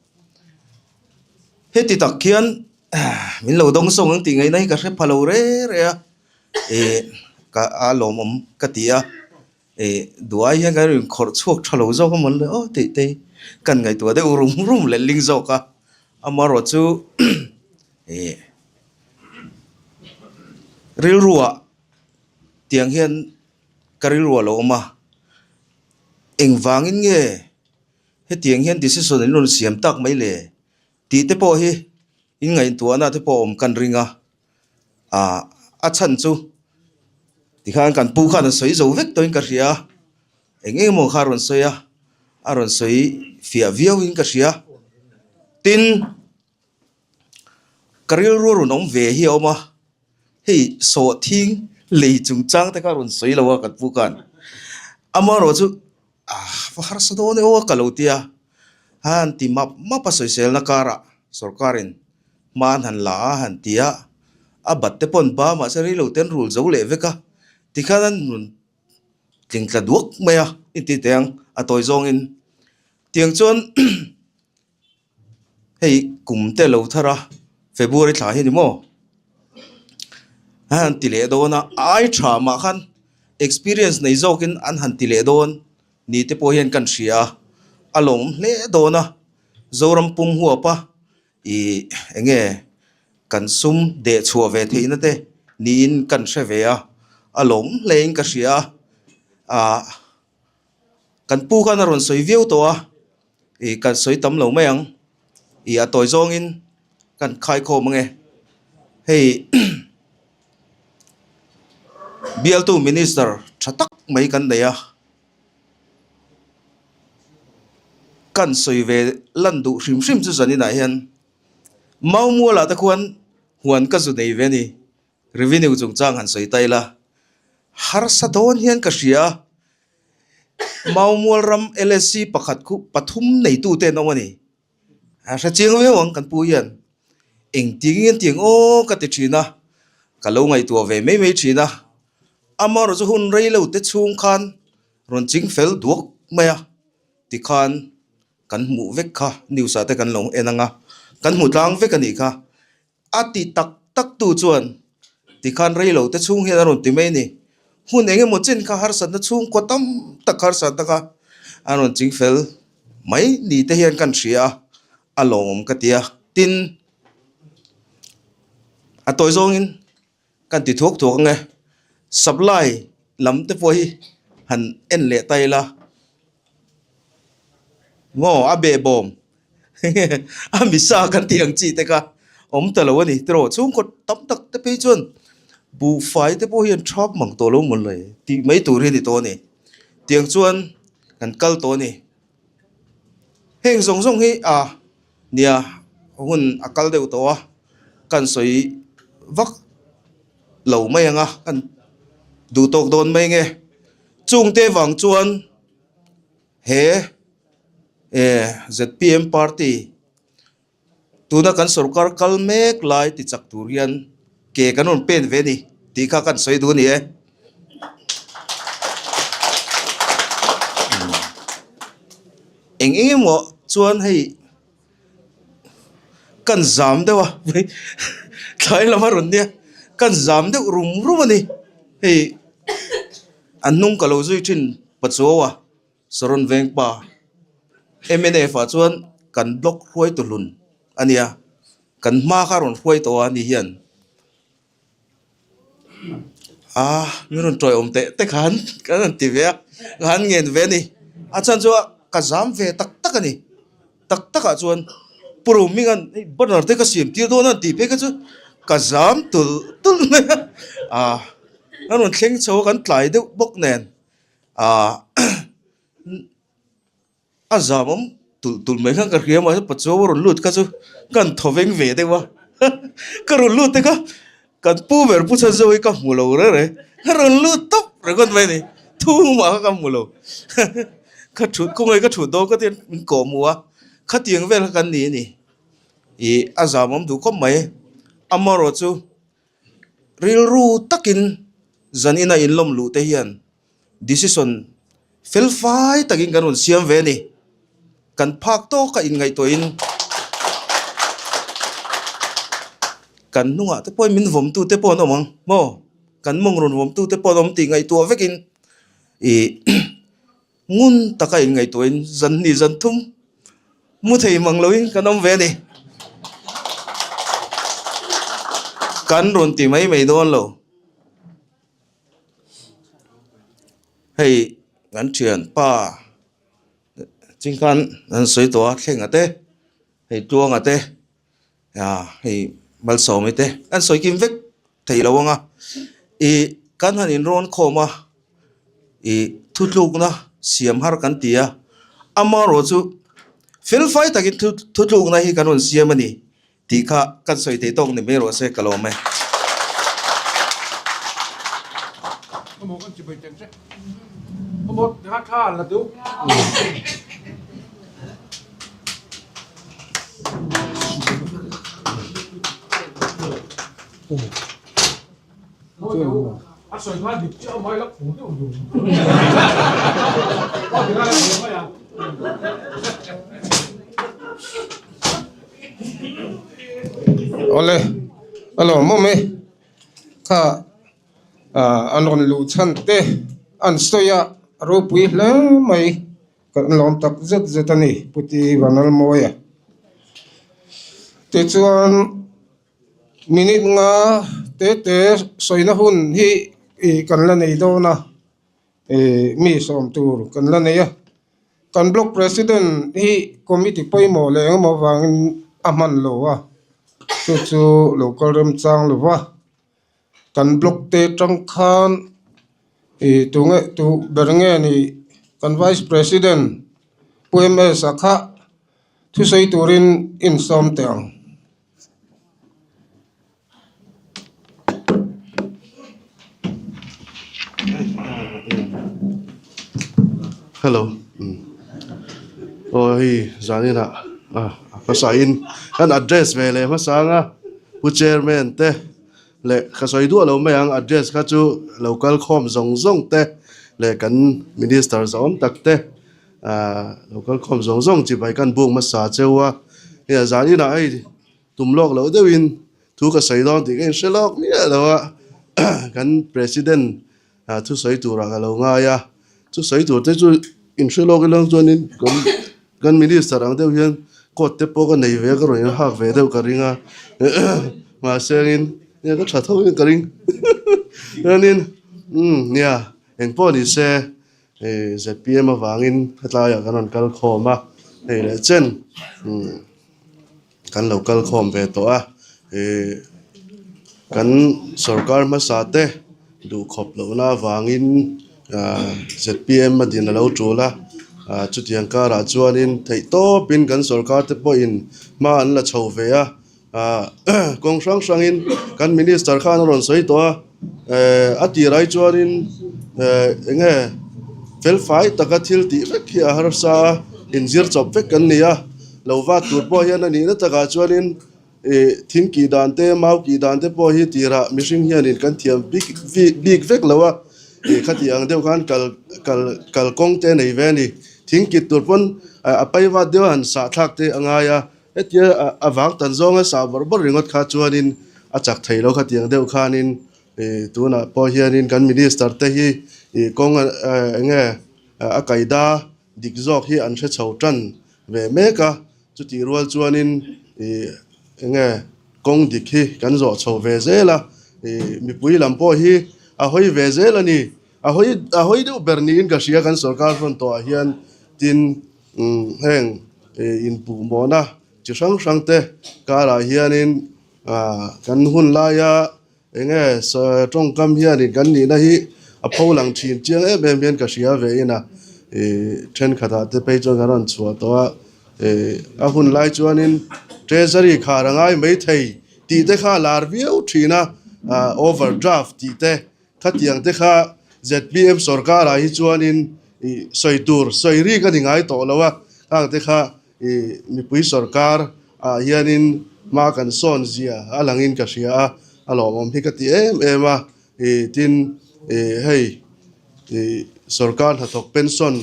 heti tak hian min lo dawng sawng ang tih ngaihna hi ka hre pha lo re re a ih ka a lawmawm ka ti a ih duai hian kan rawn khawrh chhuak tha lo zawk a mawn le aw tih te hi kan ngaihtuah deuh rum rum leh ling zawk a amaherawhchu ih rilruah tiang hian ka rilru a lo awm a engvangin nge hetiang hian decision an rawn siam tak mai le tih te pawh hi in ngaihtuahna te pawh awm kan ring a ah a chhan chu tikhan kan pu khan a sawi zo vek tawhin ka hria a eng eng emaw kha a rawn sawi a a rawn sawi fiah viau in ka hria tin ka rilru a rawn awm ve hi a awm a hei sawhthing lei chungchang te kha a rawn sawi lo a kan pu khan amaherawhchu Ah va harsa dawn e aw ka lo tia. Han ti map map a sawiselna karah sorkarin hma an han la a han ti a, a bat te pawn ba mahse rei lo te an rul zo leh vek a, tikhan an rawn tling tla duak mai a inti teh ang a tawi zawngin. Tiang chuan Hei kum te lo thar a February thla hi a ni maw? A han ti leh dawn a, a ai tha mah khan experience nei zawkin an han ti leh dawn ni te pawh hian kan hria a, a lawmawm hle dawn a, Zoram pum huap a ih eng nge kan sum deh chhuah ve theihna te niin kan hre ve a, a lawmawm hle in ka hria a, ah kan pu khan a rawn sawi viau tawh a. Ih kan sawi tam lo mai ang ih a tawi zawngin kan khaikhawm ange hei bialtu minister tha tak mai kan nei a kan sawi ve lan duh hrim hrim chu zaninah hian Maumualah te khuan huan ka zu nei ve a ni revenue chungchang han sawi ta ila harsa dawn hian ka hria a. Maumual ram LSC pakhat khu pathum neitute an awm a ni. A hre chiang viau ang kan pu hian engtin nge tiang aw ka ti thin a, ka lo ngaihtuah ve mai mai thin a. Amaherawhchu chu hun rei lo te chhung khan rawn ching fel duak mai a tikhan kan hmuh vek kha news ah te kan lo en ang a, kan hmu tlang vek a nih kha. A ti tak tak tu chuan tikhan rei lo te chhung hian a rawn ti mai a ni. Hmun eng emaw chen kha harsatna chhungkaw tam tak harsatna kha a rawn ching fel mai ni te hian kan hria a, a lawmawm ka ti a. Tin, a tawi zawngin kan ti thuak thuak ang e. Supply lam te pawh hi han en leh ta ila. Maw a behbawm a misa kan tih ang chi te kha awm ta lo a ni tiraw chhungkaw tam tak te phei chuan buhfai te pawh hi an thap mang tawh lo mawn le tih mai tur hi a ni tawh a ni tiang chuan kan kal tawh a ni heng zawng zawng hi a nia hun a kal deuh tawh a kan sawi vak lo mai ang a kan duh tawk dawn mai nge chungte vang chuan. He zpm party tuna kan sorkar kal mek lai ti chak tur hian ke kan rawn pen ve a ni tih kha kan sawi duh a ni e. Eng eng emaw chuan hei kan zam deuh a thlai lam a rawn nia kan zam deuh rum rum a ni hei a hnung ka lo zui thin Pachuau a Saron veng pa mnf ah chuan kan block hruai tu hlun a nia kan hma kha a rawn hruai tawh a ni hian ah min rawn tawi awm teh te khan kan rawn ti ve a ka han ngen ve a ni a chhan chu ka zam ve tak tak a ni tak tak ah chuan Pu Rohminga'n hei banner te ka siam tir dawn a tih phei kha chu ka zam tulh tulh mai a ah a rawn thleng chho a kan tlai deuh bawk nen ah a zam awm tulh tulh mai khan ka hria mahse pachuau a rawn lut kha chu ka han thaw veng ve deuh a ka rawn lut te kha. Kan pu ber Pu Chhanzo hi ka hmu lo reng reng, ka rawn lut tawp ringawt mai a ni, thu mah kha ka hmu lo. Ka thut khawngaih ka thut dawn ka ti a, min kawh hmu a, khatiang vel kha kan ni a ni. Ih a zam awm duh khawp mai, amaherawh chu rilru takin zanin a inlawm luh te hian decision fel fai takin kan rawn siam ve a ni. Kan phak tawk a inngaihtuahin kan hnungah te pawhin min vawmtu te pawh an awm ang maw? Kan mawng rawn vawmtu te pawh an awm tih ngaihtuah vekin ih ngun taka inngaihtuahin zan hnih zan thum mu thei mang loin kan awm ve a ni. Kan rawn ti mai mai dawn lo. Hei kan thianpa Chingkhan an sawi tawh a thlenga te hei tluanga te ah hei malsawmi te an sawi kim vek thei lo ang a ih kan han inrawn khawm a ih thutlukna siam har kan ti a amaherawh chu fel fai takin thu thutlukna hi kan rawn siam a ni. Tih kha kan sawi thei tawk ni mai rawh se ka lawm e. Awle a lawmawm e kha ah an rawn luh chhan te an sawi a a ropui hle mai kan lawm tak zet zet a ni Pu Ti Vanlalmawia tichuan minute nga te te sawina hun hi ih kan la nei dawn a ih mi sawm tur kan la nei a. Kan block president hi committee pawimawh leh engemaw avangin a hman lo a, chu chu lo kal remchang lo va, kan block te atang khan ih tunge tu ber nge ni kan vice president Pu MS a kha thusawi turin insawm teh ang. Hello aw hei zanin ah ah hmasa in kan address ve leh hmasa anga pu chairman te leh ka sawi duah lo mai ang address kha chu lo kal khawm zawng zawng te leh kan minister zawng tak te ah lo kal khawm zawng zawng chibai kan buk hmasa cheu a hei zanin ah hei. Tum lawk loh deuhin thu ka sawi dawn tih ka inhre lawk miah lo a, kan President thu sawi turah ka lo ngai a, chu sawi tur te chu inhre lawk ila chuanin kan kan Minister ang deuh hian coat te pawh ka nei ve a, ka rawn inhak ve deuh ka ring a, mahse angin nia ka tha tho in ka ring chuanin umm nia engpawh ni se zpm avangin hetlaiah kan rawn kal khawm a, hei leh chen umm. Kan lo kal khawm ve tawh a, ih kan sorkar hmasa te duhkhawp lohna avangin ah zpm a din a lo tul a, ah chutiang karah chuanin theihtawpin kan sorkar te pawhin hma an la chho ve a, ah kawng hrang hrangin kan minister khan a rawn sawi tawh a, eh a tirah hi chuanin eh eng nge felfai taka thil tih vek hi a harsa a, inzir chawp vek kan ni a. Lo vat tur pawh hian a nihna takah chuanin ih thing kih dan te, mau kih dan te pawh hi tirah mihring hianin kan thiam bik bik vek lo a, ih khati ang deuh khan kal kal kalkawng te a nei ve a ni. Thing kit tur pawn a pai vat deuh a han sah thlak te a ngai a, hetia a vang tan zawnga sah bawrh bawrh ringawt kha chuanin a chak thei lo khatiang deuh khanin ih tunah pawh hianin kan minister te hi ih kawng eng nge a kaida dik zawk hi an hre chho tan ve mek a, chutih rual chuanin ih eng nge kawng dik hi kan zawh chho ve zel a, ih mipui lam pawh hi a hawi ve zel a ni, a hawi a hawi deuh ber niin ka hria kan sorkar hrawn tawhah hian tin umm heng ih inpuhmawhna chi hrang hrang te karah hianin ah kan hun laia Eng nge tawngkam hianin kan nihna hi a pho lang thin chiang em em hian ka hria ve in a, ih thenkhatah te phei chuan kan rawn chhuah tawh a, ih a hun lai chuanin treasury khar a ngai mai thei tih te kha a lar viau thin a. Overdraft tih te khatiang te kha zpm sorkar ah hi chuanin ih sawi tur sawi rik a ni ngai tawh lo a, khang te kha ih mipui sorkar ah hianin hma kan sawn zia a langin ka hria a, a lawmawm hi ka ti em em a, ih tin ih hei ih sorkar hnathawk pension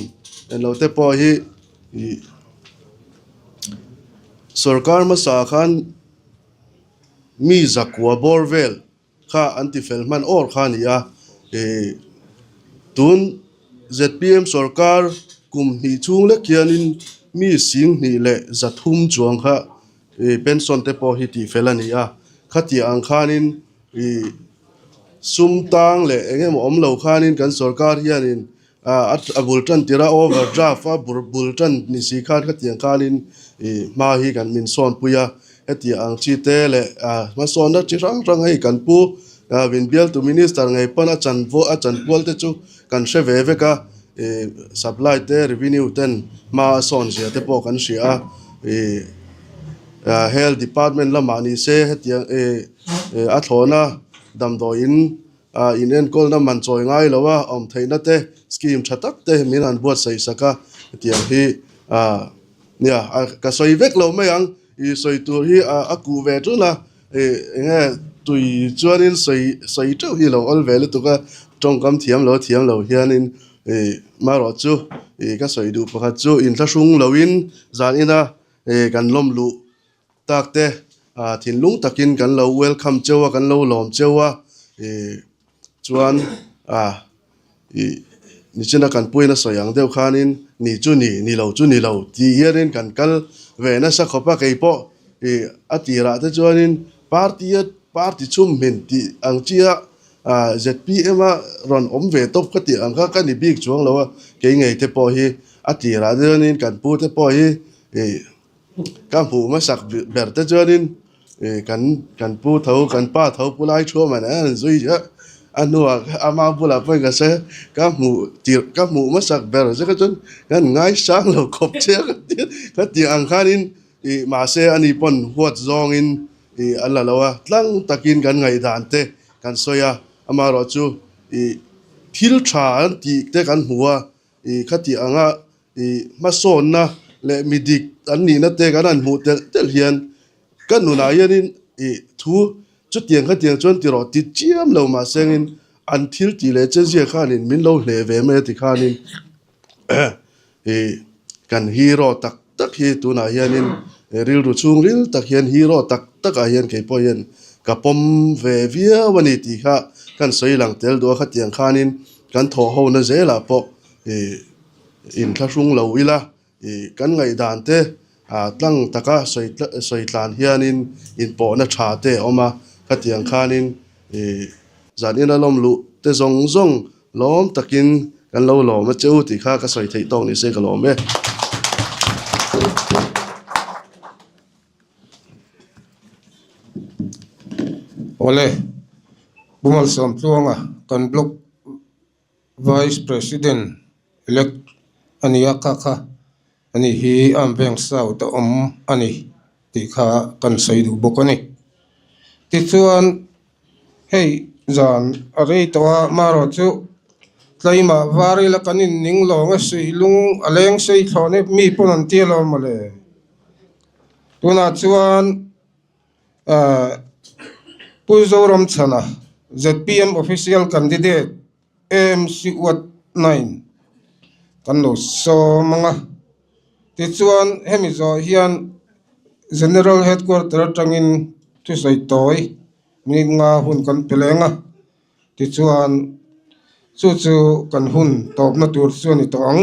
englo te pawh hi ih sorkar hmasa khan. Mi zakua bawr vel kha an ti fel hman awr kha a ni a, ih tun zpm sorkar kum hnih chhung lek hianin mi sing hnih leh zathum chuang kha ih pension te pawh hi tih fel a ni a, khatiang ang khanin ih sum tang leh eng emaw awm lo khanin kan sorkar hianin Ah a bul tan tirh a overdraft a bul tan ni si khan khatiang khanin ih hma hi kan min sawn pui a, hetiang ang chi te leh ah hmasawnna chi hrang hrang hei kan pu ah min bialtu minister ngei pawn a chan a chan pual te chu kan hre ve vek a, ih supply te revenue ten hma a sawn zia te pawh kan hria a, ih ah health department lamah ni se hetiang ih a thlawhna damdawiin. Ah inenkawlna man chawi ngai lo a, awm theihna te scheme tha tak te min han buatsaih sak a, hetiang hi ah nia ka sawi vek lo mai ang, ih sawi tur hi a kuh ve tun a, ih eng nge tui chuanin sawi sawi teuh hi lo awl ve lutuk a, tawngkam thiam lo thiam lo hianin ih marawh chu ih ka sawi duh pakhat chu inthlahrung loin zan ina ih kan lawm luh. Tak te ah thinlung takin kan lo welcome cheu a kan lo lawm cheu a ih chuan ah ih nichina kan puiin a sawi ang deuh khanin ni chu ni ni lo chu ni lo tih hianin kan kal ve nasa khawp a keipawh ih a tirah te chuanin party a party chhum hmin tih ang chiah ah zpm a rawn awm ve tawp ka tih ang kha ka ni bik chuang lo a kei ngei te pawh hi a tirah te chuanin kan pu te pawh hi ih. Ka hmuh hmasak ber te chuanin ih kan kan pu tho kan pa tho pu lai thu man a an zui a a hnuah ama bulah pawhin ka sawi a ka hmuh tirh ka hmuh hmasak ber che kha chuan kan ngaisang lo khawp che a ka ti a ka tih ang khanin ih mahse ani pawn huat zawngin ih a la lo a tlang takin kan ngaihdan te kan sawi a amaherawhchu ih thil tha an tih te kan hmu a ih khati anga Ih hmasawnna leh mi dik an nihna te kan han hmuh telh telh hian ka nunah hianin ih thu chutiang khatiang chuan ti rawh ti chiam lo mah sengin an thil tih leh che zia khanin min lo hleh ve mai a ti khanin ih kan hero tak tak hi tunah hianin rilru chhungril tak hian hero tak takah hian kei pawh hian ka pawm ve viau a ni tih kha kan sawi lang tel duh a khatiang khanin kan thawh hona zelah pawh ih. Inthlahrung lo ila ih kan ngaihdan te ah tlang taka sawi sawi tlan hianin inpawhna tha te a awm a, khatiang khanin ih zan ina lawm luh te zawng zawng lawm takin kan lo lawm a che u tih kha ka sawi theih tawk ni se ka lawm e. Awle, Pu Malsawmtluanga kan block Vice President elect a ni a, kha kha a ni hi Arm Veng South a awm a ni tih kha kan sawi duh bawk a ni. Tichuan hei zan a rei tawh a, marawh chu tlaimah var ila kan inning lawng a suih lung a leng sei thlawh nek mi pawn an ti alawm mawle. Tunah chuan Ahh Pu Zoramchhana zpm official candidate AMC Ward 9 kan lo sawm ang a, tichuan hemi zawh hian General Headquarter atangin thusawi tawi minute nga hun kan pe leng a, tichuan chu chu kan hun tawpna tur chu a ni tawh ang,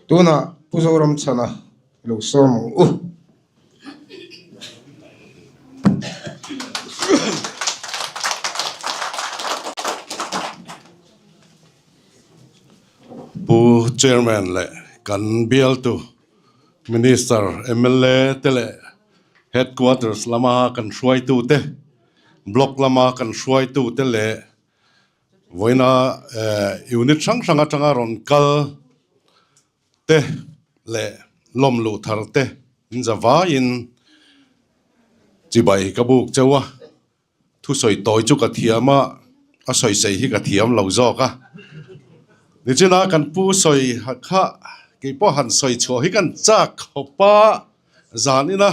tunah Pu Zoramchhana lo sawm ang u. Pu Chairman leh kan bialtu Minister, mla te leh Headquarters lama kan hruaitute, Block lama kan hruaitute leh vawiina unit hrang hrang atanga rawn kal te leh lawm luh thar te in za vaiin chibai ka buk cheu a. Thusawi tawi chu ka thiam a, a sawisei hi ka thiam lo zawk a. Nichina kan pu sawi kha keipawh han sawi chhuah hi kan chak khawp a, zan ina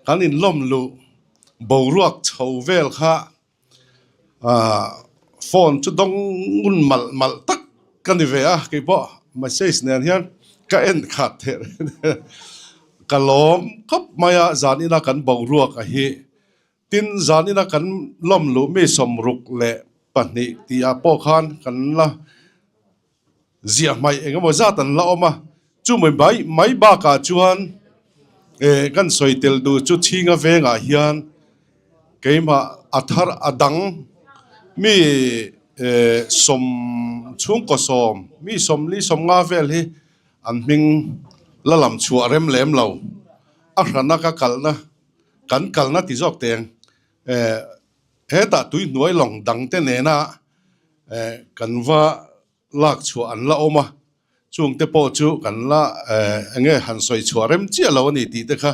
kan inlawm luh boruak chho vel kha Ahh phone chu dawng ngun malh malh tak ka ni ve a keipawh message nen hian ka en khat theih ka lawm khawp mai a zan ina kan boruak a hi tin zan ina kan lawm luh mi 62 tih ah pawh khan kan la ziah hmaih eng emaw zat an la awm a chumi mai mai bakah chuan eh kan sawi tel duh chu chhinga vengah hian keimah a thar a dang mi eh sawm chhungkaw sawm mi sawmli sawmnga vel hi an hming la lam chhuah rem lem lo a hrana ka kalna kan kalna ti zawk teng eh. Hetah tui hnuai lawng dangte nena kan va lak chhuah an la awm a, chungte pawh chu kan la eng nge han sawi chhuah rem chiah lo a ni tih te kha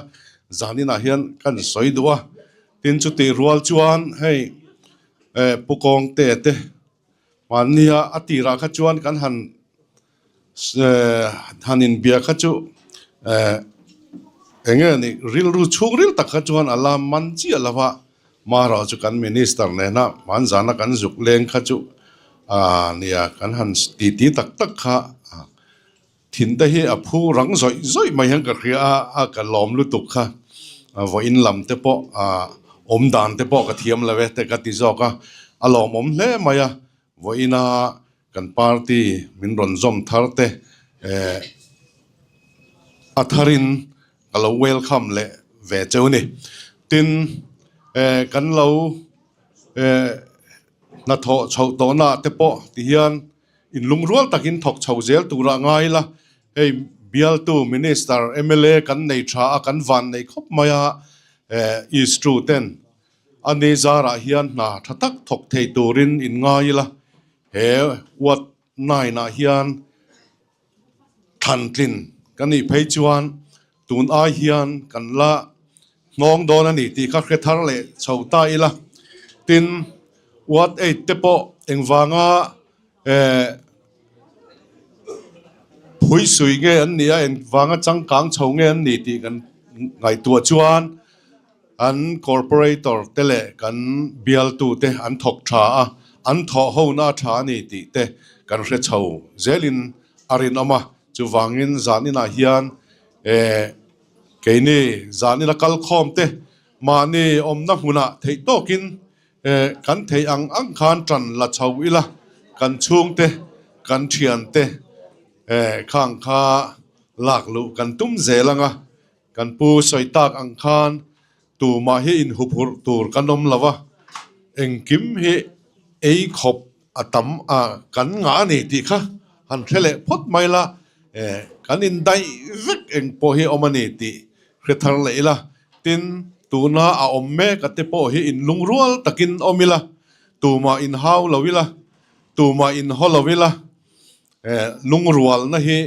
zaninah hian kan sawi duh a. Tin chutih rual chuan hei Pu Kawngte te mahnia a tirah kha chuan kan han Han inbia kha chu eng nge ni rilru chhungril tak kha chuan a la man chiah lo a, marawh chu kan minister nena hmanzana kan zuk leng kha chu nia kan han titi tak tak kha thin te hi a phu rang zawih zawih mai hian ka hria a, ka lawm lutuk kha vawiin lam te pawh awm dan te pawh ka thiam lo e te ka ti zawk a, a lawmawm hle mai a vawiina Kan party min rawn zawm thar te eh a tharin ka lo welcome leh ve cheu ni. Tin eh kan lo eh hnathawh chhoh tawhna ah te pawh ti hian inlungrual takin thawk chho zel turah ngai ila hei bialtu minister mla kan nei tha a kan van nei khawp mai a eh East ten a ni zarah hian hna tha tak thawk thei turin in ngai ila. He Ward 9 ah hian thlantlin ka nih phei chuan tun ai hian kan la nghawng dawn a ni tih kha hre thar leh chho ta ila. Tin, Ward 8 te pawh engvanga eh phuisui nge an nih a, engvanga changkang chho nge an nih tih kan ngaihtuah chuan An corporator te leh kan bialtu te an thawk tha a, an thawh hona a tha a ni tih te kan hre chho zelin a rinawm a. Chuvangin zaninah hian eh keini zanina kalkhawm te mahni awmna hmunah theih tawkin eh kan theih ang ang khan tan la chho ila, kan chhungte, kan thiante eh khang kha lak luh kan tum zel ang a. Kan pu sawi tak ang khan tumah hi inhuphurh tur kan awm lo a, engkim hi ei khawp a tam a kan ngah a ni tih kha han hre leh phawt mai la, kan indaih vek eng pawh hi awm a ni tih hre thar leh ila, tin tuna a awm mek a te pawh hi inlungrual takin awm ila, tumah inhau lo ila, tumah inhaw lo ila, lungrualna hi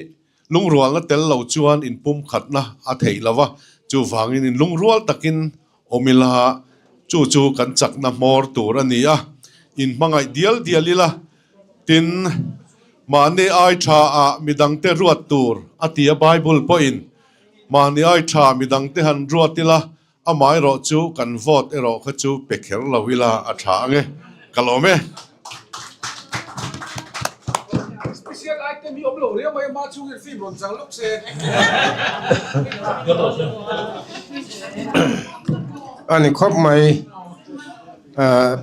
Lungrualna tel lo chuan inpumkhatna a theih lo va, chuvangin inlungrual takin awm ila, chu chu kan chakna hmawr tur a ni a, inhmangaih dial dial ila, tin, mahni ai tha ah midangte ruat tur a ti a Bible pawhin, mahni ai tha midangte han ruat ila, Amaherawh chu kan vote erawh kha chu pe kher lo ila a tha ang e. Ka lawm e. Special item hi awm lo riau mai a, mah chhungin film rawn chang lawk se. A ni khawp mai.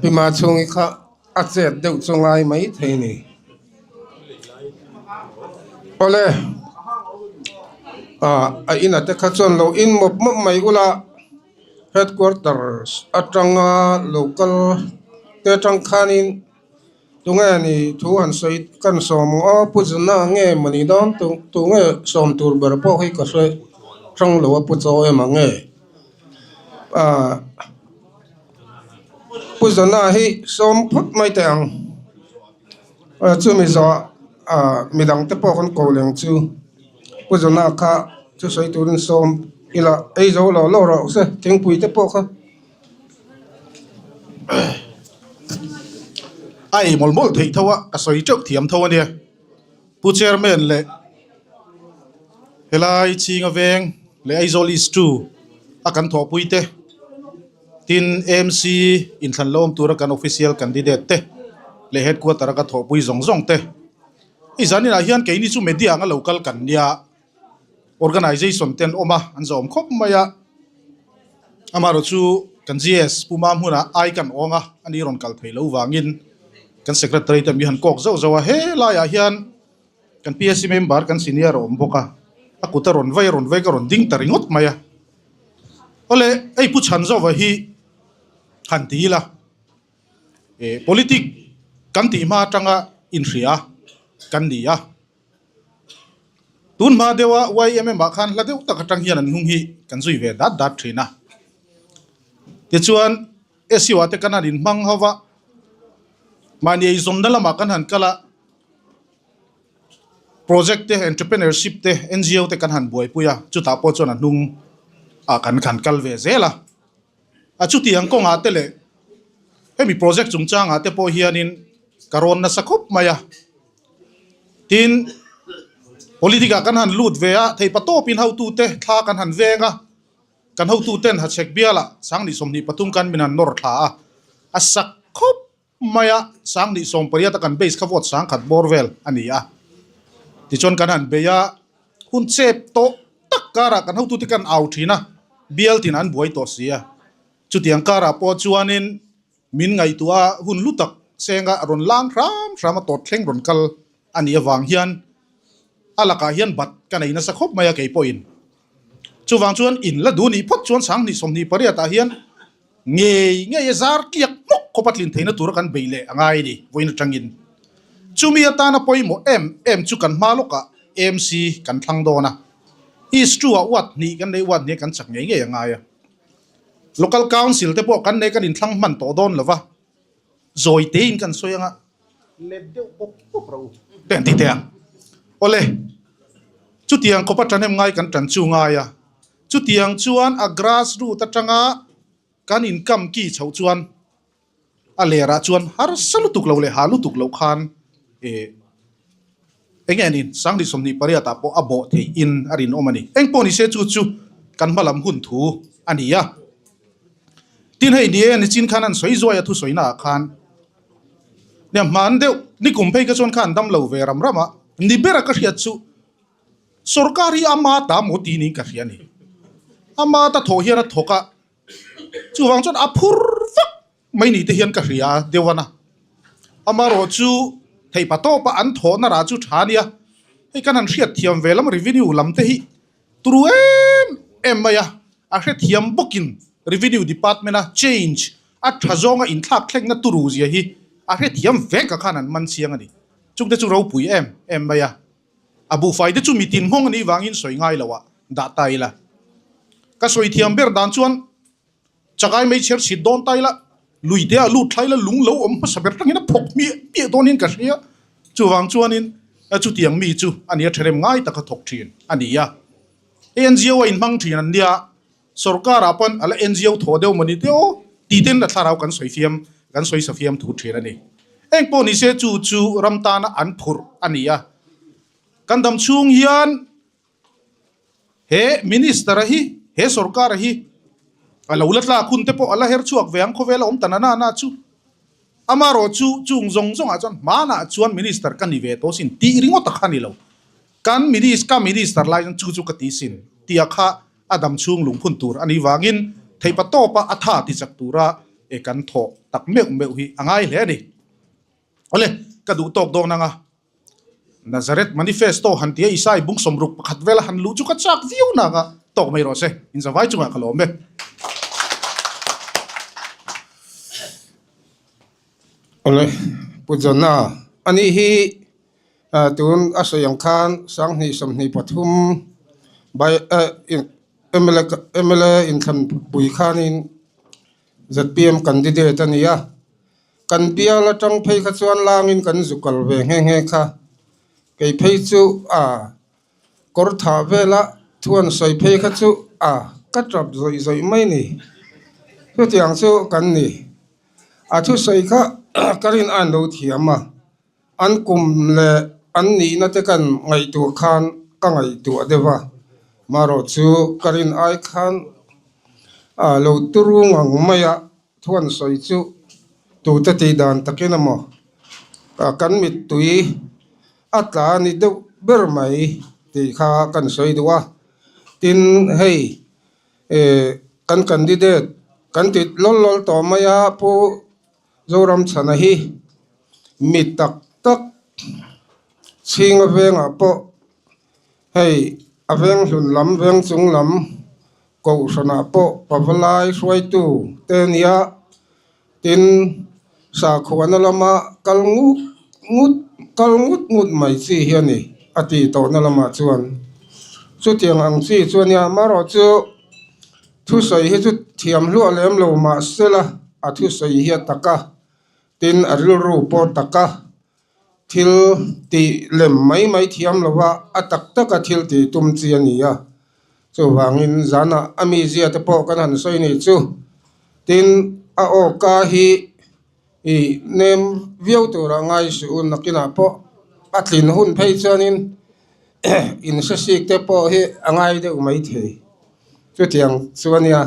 Pi Machhungi kha a chet deuh chu ngai mai thei ni. Awle, a ina te kha chuan lo in mawp mawp mai ula, headquarters atanga local te atang khanin tunge ni thu han sawi kan sawm ang aw Pu Zuna nge mawni dawn tunge sawm tur ber pawh hi ka hre hrang lo a Pu Chaw em ang nge ah. Pu Zana hi sawm phawt mai teh ang. Chumi zawh ah midang te pawh kan ko leng chu Pu Zana kha chu sawi turin sawm ila ei zo lo lo rawh se thingpui te pawh kha. A ei mawlh mawlh theih tho a, ka sawi teuh thiam tho a nia. Pu Chairman leh helai Chhinga Veng leh Aizawl East 2 a kan thawhpui te, tin AMC inthlan lo awm tura kan official candidate te leh headquarter a ka thawhpui zawng zawng te. Hei zaninah hian keini chu media anga lo kal kan nia. Organization te an awm a, an zawm khawp mai a. Amaherawh chu kan GS Pu Mam hunah ai kan awng a, ani rawn kal thei lo vangin kan Secretary te mi han kawk zauh zauh a. He laiah hian kan PSC member kan senior a awm bawk a, a kut a rawn vei a rawn vei ka rawn ding ta ringawt mai a. Awle, hei Pu Chhanzova hi han ti ila, politic kan tih hma atanga inhria kan ni a. Tun hma deuha YMM ah khan hla deuh tak atang hian an hnung hi kan zui ve dat dat thin a. Tichuan SU ah te kan han inhmang ho va, mahni eizawnna lamah kan han kal a, project te, entrepreneurship te, NGO te kan han buaipui a, chutah pawh chuan a hnung ah kan han kal ve zel a. A chutiang kawngah te leh hemi project chungchangah te pawh hianin ka rawn nasa khawp mai a. Tin, politic ah kan han lut ve a, theipa tawpin hotute thla kan han veng a, kan hotuten hachhek bialah 2023 kan min han nawr thla a, a sak khawp mai a, 2018 a kan base kha vote 1000 bawr vel a ni a. Tichuan kan han bei a, hun chep tawh tak karah kan hotute kan au thin a, bial tin an buai tawh si a. Chutiang karah pawh chuanin Min ngaihtuah a hun lu tak senga rawn lang hram hram a tawt thleng rawn kal a nih avang hian a lakah hian bat ka nei nasa khawp mai a kei pawhin. Chuvang chuan in la duh nih phawt chuan 2028 ah hian ngei ngei a zar tliak hmawk khawp a tlin theihna tura kan bei leh a ngai a ni vawiin atangin. Chumi atana pawimawh em em chu kan hma lawkah AMC kan thlang dawn a. East 2 ah ward hnih kan nei ward hnih kan chak ngei ngei a ngai a. Local Council te pawh kan nei kan inthlang hman tawh dawn lo va, zawi tein kan sawi anga let deuh pawp pawp rawh u te an ti teh ang. Awle, chutiang khawpa ṭahnem ngai kan ṭan chu ngai a, chutiang chuan a grass root aṭanga kan income ki chhoh chuan A lerah chuan harsa lutuk lo leh ha lutuk loh khan eh eng nge ni 2028 ah pawh a bawh theih in a rinawm a ni. Eng pawh ni se chu chu kan hma lam hun thu a ni a. Tin hei ni e nichin khan an sawi zuai a thusawi naah khan nia hman deuh nikum phei kha chuan khan dam lo ve ram ram a ni bera ka hriat chu sorkar hi ama ta maw ti niin ka hria a ni. Ama ta thawh hian a thawk a. Chuvang chuan a phur vak mai ni te hian ka hria a deuh a na. Amaherawh chu theihpa tawpa an thawhna rah chu tha a nia. Hei kan han hriat thiam ve lam revenue lam te hi turu em em mai a. A hrethiam bawkin revenue department a change a tha zawnga inthlak thlengna turu zia hi a hrethiam vek a khan an man chiang a ni. Chungte chu ropui em em mai a. A buhfai te chu mitin nghawng a nih vangin sawi ngai lo ah dah ta ila. Ka sawi thiam ber dan chuan chakai mei chher chhit dawn ta ila, lui te ah lut thlai ila lung lo awm hmasa ber tangin a phawk hmiah hmiah dawn hian ka hria. Chuvang chuanin chutiang mi chu a nia therem ngai taka thawk thin a ni a. NGO a inhmang thin an nia. Sorkar ah pawn a la NGO thaw deuh maw ni te aw tih ten a thlarau kan sawi fiam kan sawi sa fiam thu thin a ni. Eng pawh ni se chu chu ram tana an phurh a ni a. Kan dam chhung hian he minister a hi he sorkar a hi a lo la tlak hun te pawh a la her chhuak ve ang khawvel a awm ta na na chu. Amaherawh chu chung zawng zawngah chuan hmanah chuan minister ka ni ve tawh sin tih ringawt a kha ni lo. Kan minis ka minister lai chuan chu chu ka ti sin tih a kha a dam chhung lungphun tur a nih vangin theihpa tawpa a tha ti chak tura e kan thawh tak meuh meuh hi a ngai hle a ni. Awle, ka duh tawk dawn anga Nazareth Manifesto han tia Isai bung 61 vela han luh chu ka chak viau nanga tawk mai rawh se, inzavai chungah ka lawm e. Awle, Pu Johna, ani hi Tun a sawi ang khan 2023 by mla inthlanpui khanin zpm candidate a ni a, kan bial atang phei kha chuan langin kan zu kal ve nghe nghe kha. Kei phei chu a kawr thah vela thuan sawi phei kha chu a ka tap zawih zawih mai ni. Chutiang chu kan ni. A thusawi kha. ka rin a an lo thiam a, an kum leh an nihna te kan ngaihtuah khan ka ngaihtuah deuh a, marawh chu ka rin ai khan a lo turu ngang mai a, thu an sawi chu tute tih dan takin emaw kan mittui a tla a ni deuh ber mai tih kha kan sawi duh a, tin hei. Eh kan candidate kan ti lawl lawl tawh mai a Pu Zoramchhana hi mi tak tak chhinga vengah pawh hei a veng hlun lam veng chung lam kohhranah pawh pavalai hruaitu te a nia tin sakhuana lama kal ngut ngut kal ngut ngut mai chi hi a ni a tih tawhna lamah chuan chutiang ang chi chu a nia amaherawh chu thusawi hi chu thiam hluah lem lo mahsela a thusawi hi a tak a tin a rilru pawh a tak a thil tih lem mai mai thiam lo a a tak tak a thil tih tum chi a ni a chuvangin zanah a mizia te pawh kan han sawi nih chu tin a awka hi ih nem viau tura ngai suh u nakinah pawh a tlin hun phei chuanin inhre sik te pawh hi a ngai deuh maithei chutiang chu a nia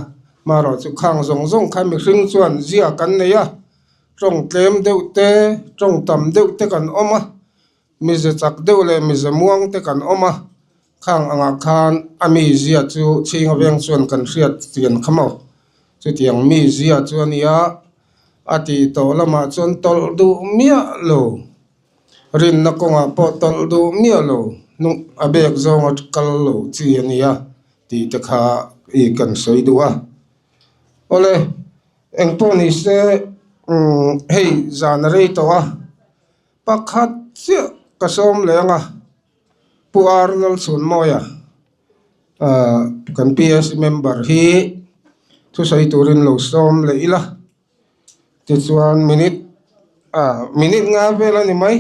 marawh chu khang zawng zawng kha mihring chuan zia kan nei a. Tawng tlem deuh te, tawng tam deuh te kan awm a, mize chak deuh leh mize muang te kan awm a, khang angah khan a mizia chu chhinga veng chuan kan hriat chian kha maw? Chutiang mizia chu a nia, a tih tawh lamah chuan tawlh duh miah lo, rinna kawngah pawh tawlh duh miah lo, hnung a bek zawnga kal lo chi a nia tih te kha i kan sawi duh a. Awle. Eng pawh ni se hei zan a rei tawh a, pakhat chiah ka sawm leng a, Pu Arnold Chhunmawia ah kan PAC member hi thusawi turin lo sawm leh ila, tichuan minute ah minute nga vel a ni mai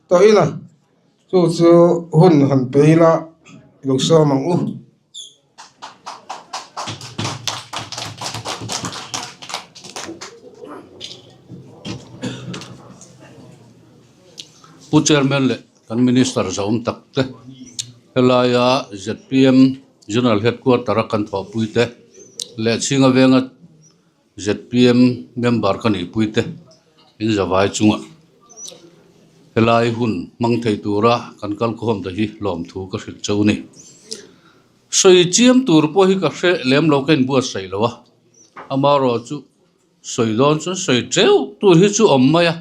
tawh ila, chu chu hun han pe ila lo sawm ang u. Pu Chairman leh kan Minister zawm tak te helaia zpm General Headquarter a kan thawhpui te leh chhinga venga zpm member ka nihpui te in zavai chungah helai hun hmang thei tura kan kalkhawm te hi lawmthu ka hrilh chauh a ni. Sawi chiam tur pawh hi ka hre lem lo ka inbuatsaih lo a, amaherawh chu sawi dawn chuan sawi teuh tur hi chu awm mai a,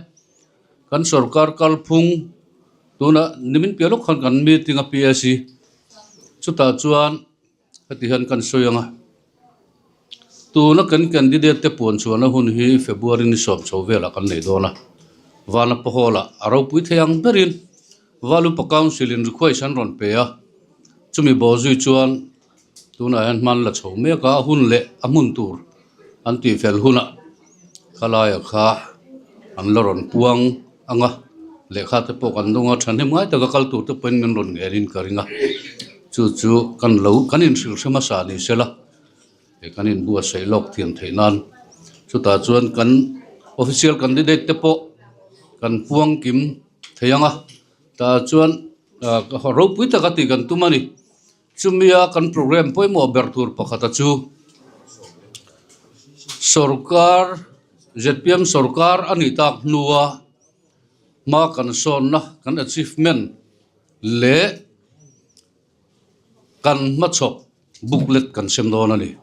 kan sorkar kalphung tunah nimin piah lawk khan kan meeting a PAC chutah chuan heti hian kan sawi ang a, tuna kan candidate te puan chhuahna hun hi February ni sawm chho velah kan nei dawn a, Vanapa Hall ah a ropui thei ang berin Valupa Council in request an rawn pe a, chumi bawh zui chuan tunah hian hman la chho mek a, a hun leh a hmun tur an tih fel hunah khalaia kha an la rawn puang ang a, lehkha te pawh kan dawng a, thahnem ngai taka kal tur te pawhin min rawn ngelin ka ring a, chu chu kan lo kan inhrilh hre hmasa ni sela he kan inbuatsaih lawk thiam theih nan chutah chuan kan official candidate te pawh kan puang kim. Thei ang a, tah chuan ropui taka tih kan tum a ni. Chumia kan program pawimawh ber tur pakhata chu sorkar zpm sorkar a nih tak hnua hma kan sawnna kan achievement leh kan hmachhawp booklet kan sem dawn a ni.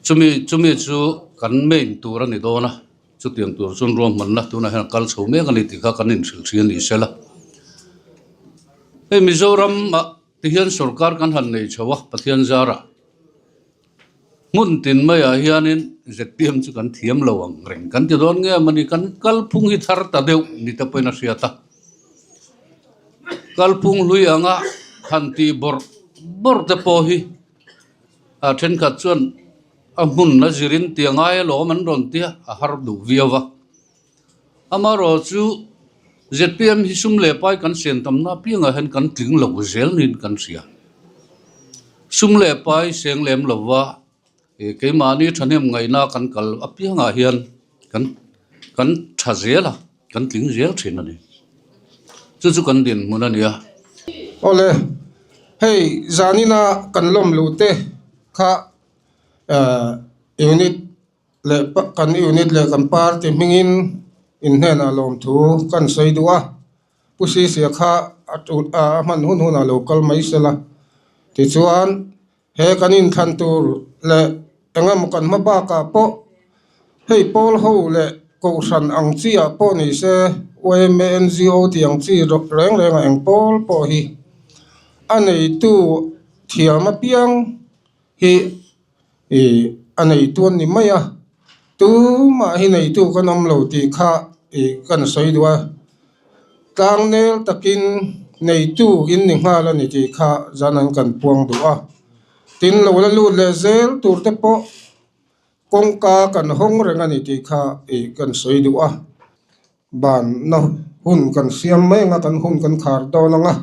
Chumi chumi chu kan main tur a ni dawn a, chutiang tur chuan ruahmanna tunah hian a kal chho mek a ni tih kha kan inhrilh thin a ni sela. Hei Mizoram ah ti hian sorkar kan han nei chho a Pathian zarah hmun tin maiah hianin zpm chu kan thiam lo ang reng kan ti dawn nge mawni kan kalphung hi thar ta deuh ni te pawhin a hriat a. Kalphung hlui anga han tih bawrh bawrh te pawh hi a thenkhat chuan a hmun a zirin tih a ngai alawm an rawn ti a, a har duh viau va. Amaherawh chu zpm hi sum leh pai kan siam tamna apiangah hian kan tling lo zel niin kan hria. Sum leh pai seng lem lova. Ih keimahni thahnem ngaihna kan kal apiangah hian kan Kan tha zel a, kan tling zel thin a ni. Chu chu kan dinhmun a ni a. Awle, hei zanina kan lawm luh te kha unit leh kan unit leh kan party hmingin in hnenah lawmthu kan sawi duh a. Pu Sisia kha a hman hun hunah lo kal mai sela. Tichuan He kan inthlan tur leh engemaw kan hma bakah pawh hei pawl ho leh kohhran ang chi ah pawh ni se yma NGO tih ang chi reng reng ah eng pawl pawh hi a neitu thiam apiang hi ih a neitu an ni mai a tumah hi neitu kan awm lo tih kha ih kan sawi duh a. Tlangnel takin neitu in ni nghal a ni tih kha zan an kan puang duh a. Tin lo la lut leh zel tur te pawh kawngka kan hawng reng a ni tih kha ih kan sawi duh a. Banna hun kan siam mai anga kan hun kan khar dawn anga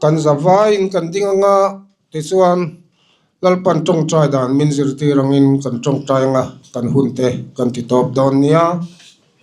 kan za vaiin kan ding anga tichuan Lalpan tawngtai dan min zirtir angin kan tawngtai anga kan hun te kan ti tawp dawn nia.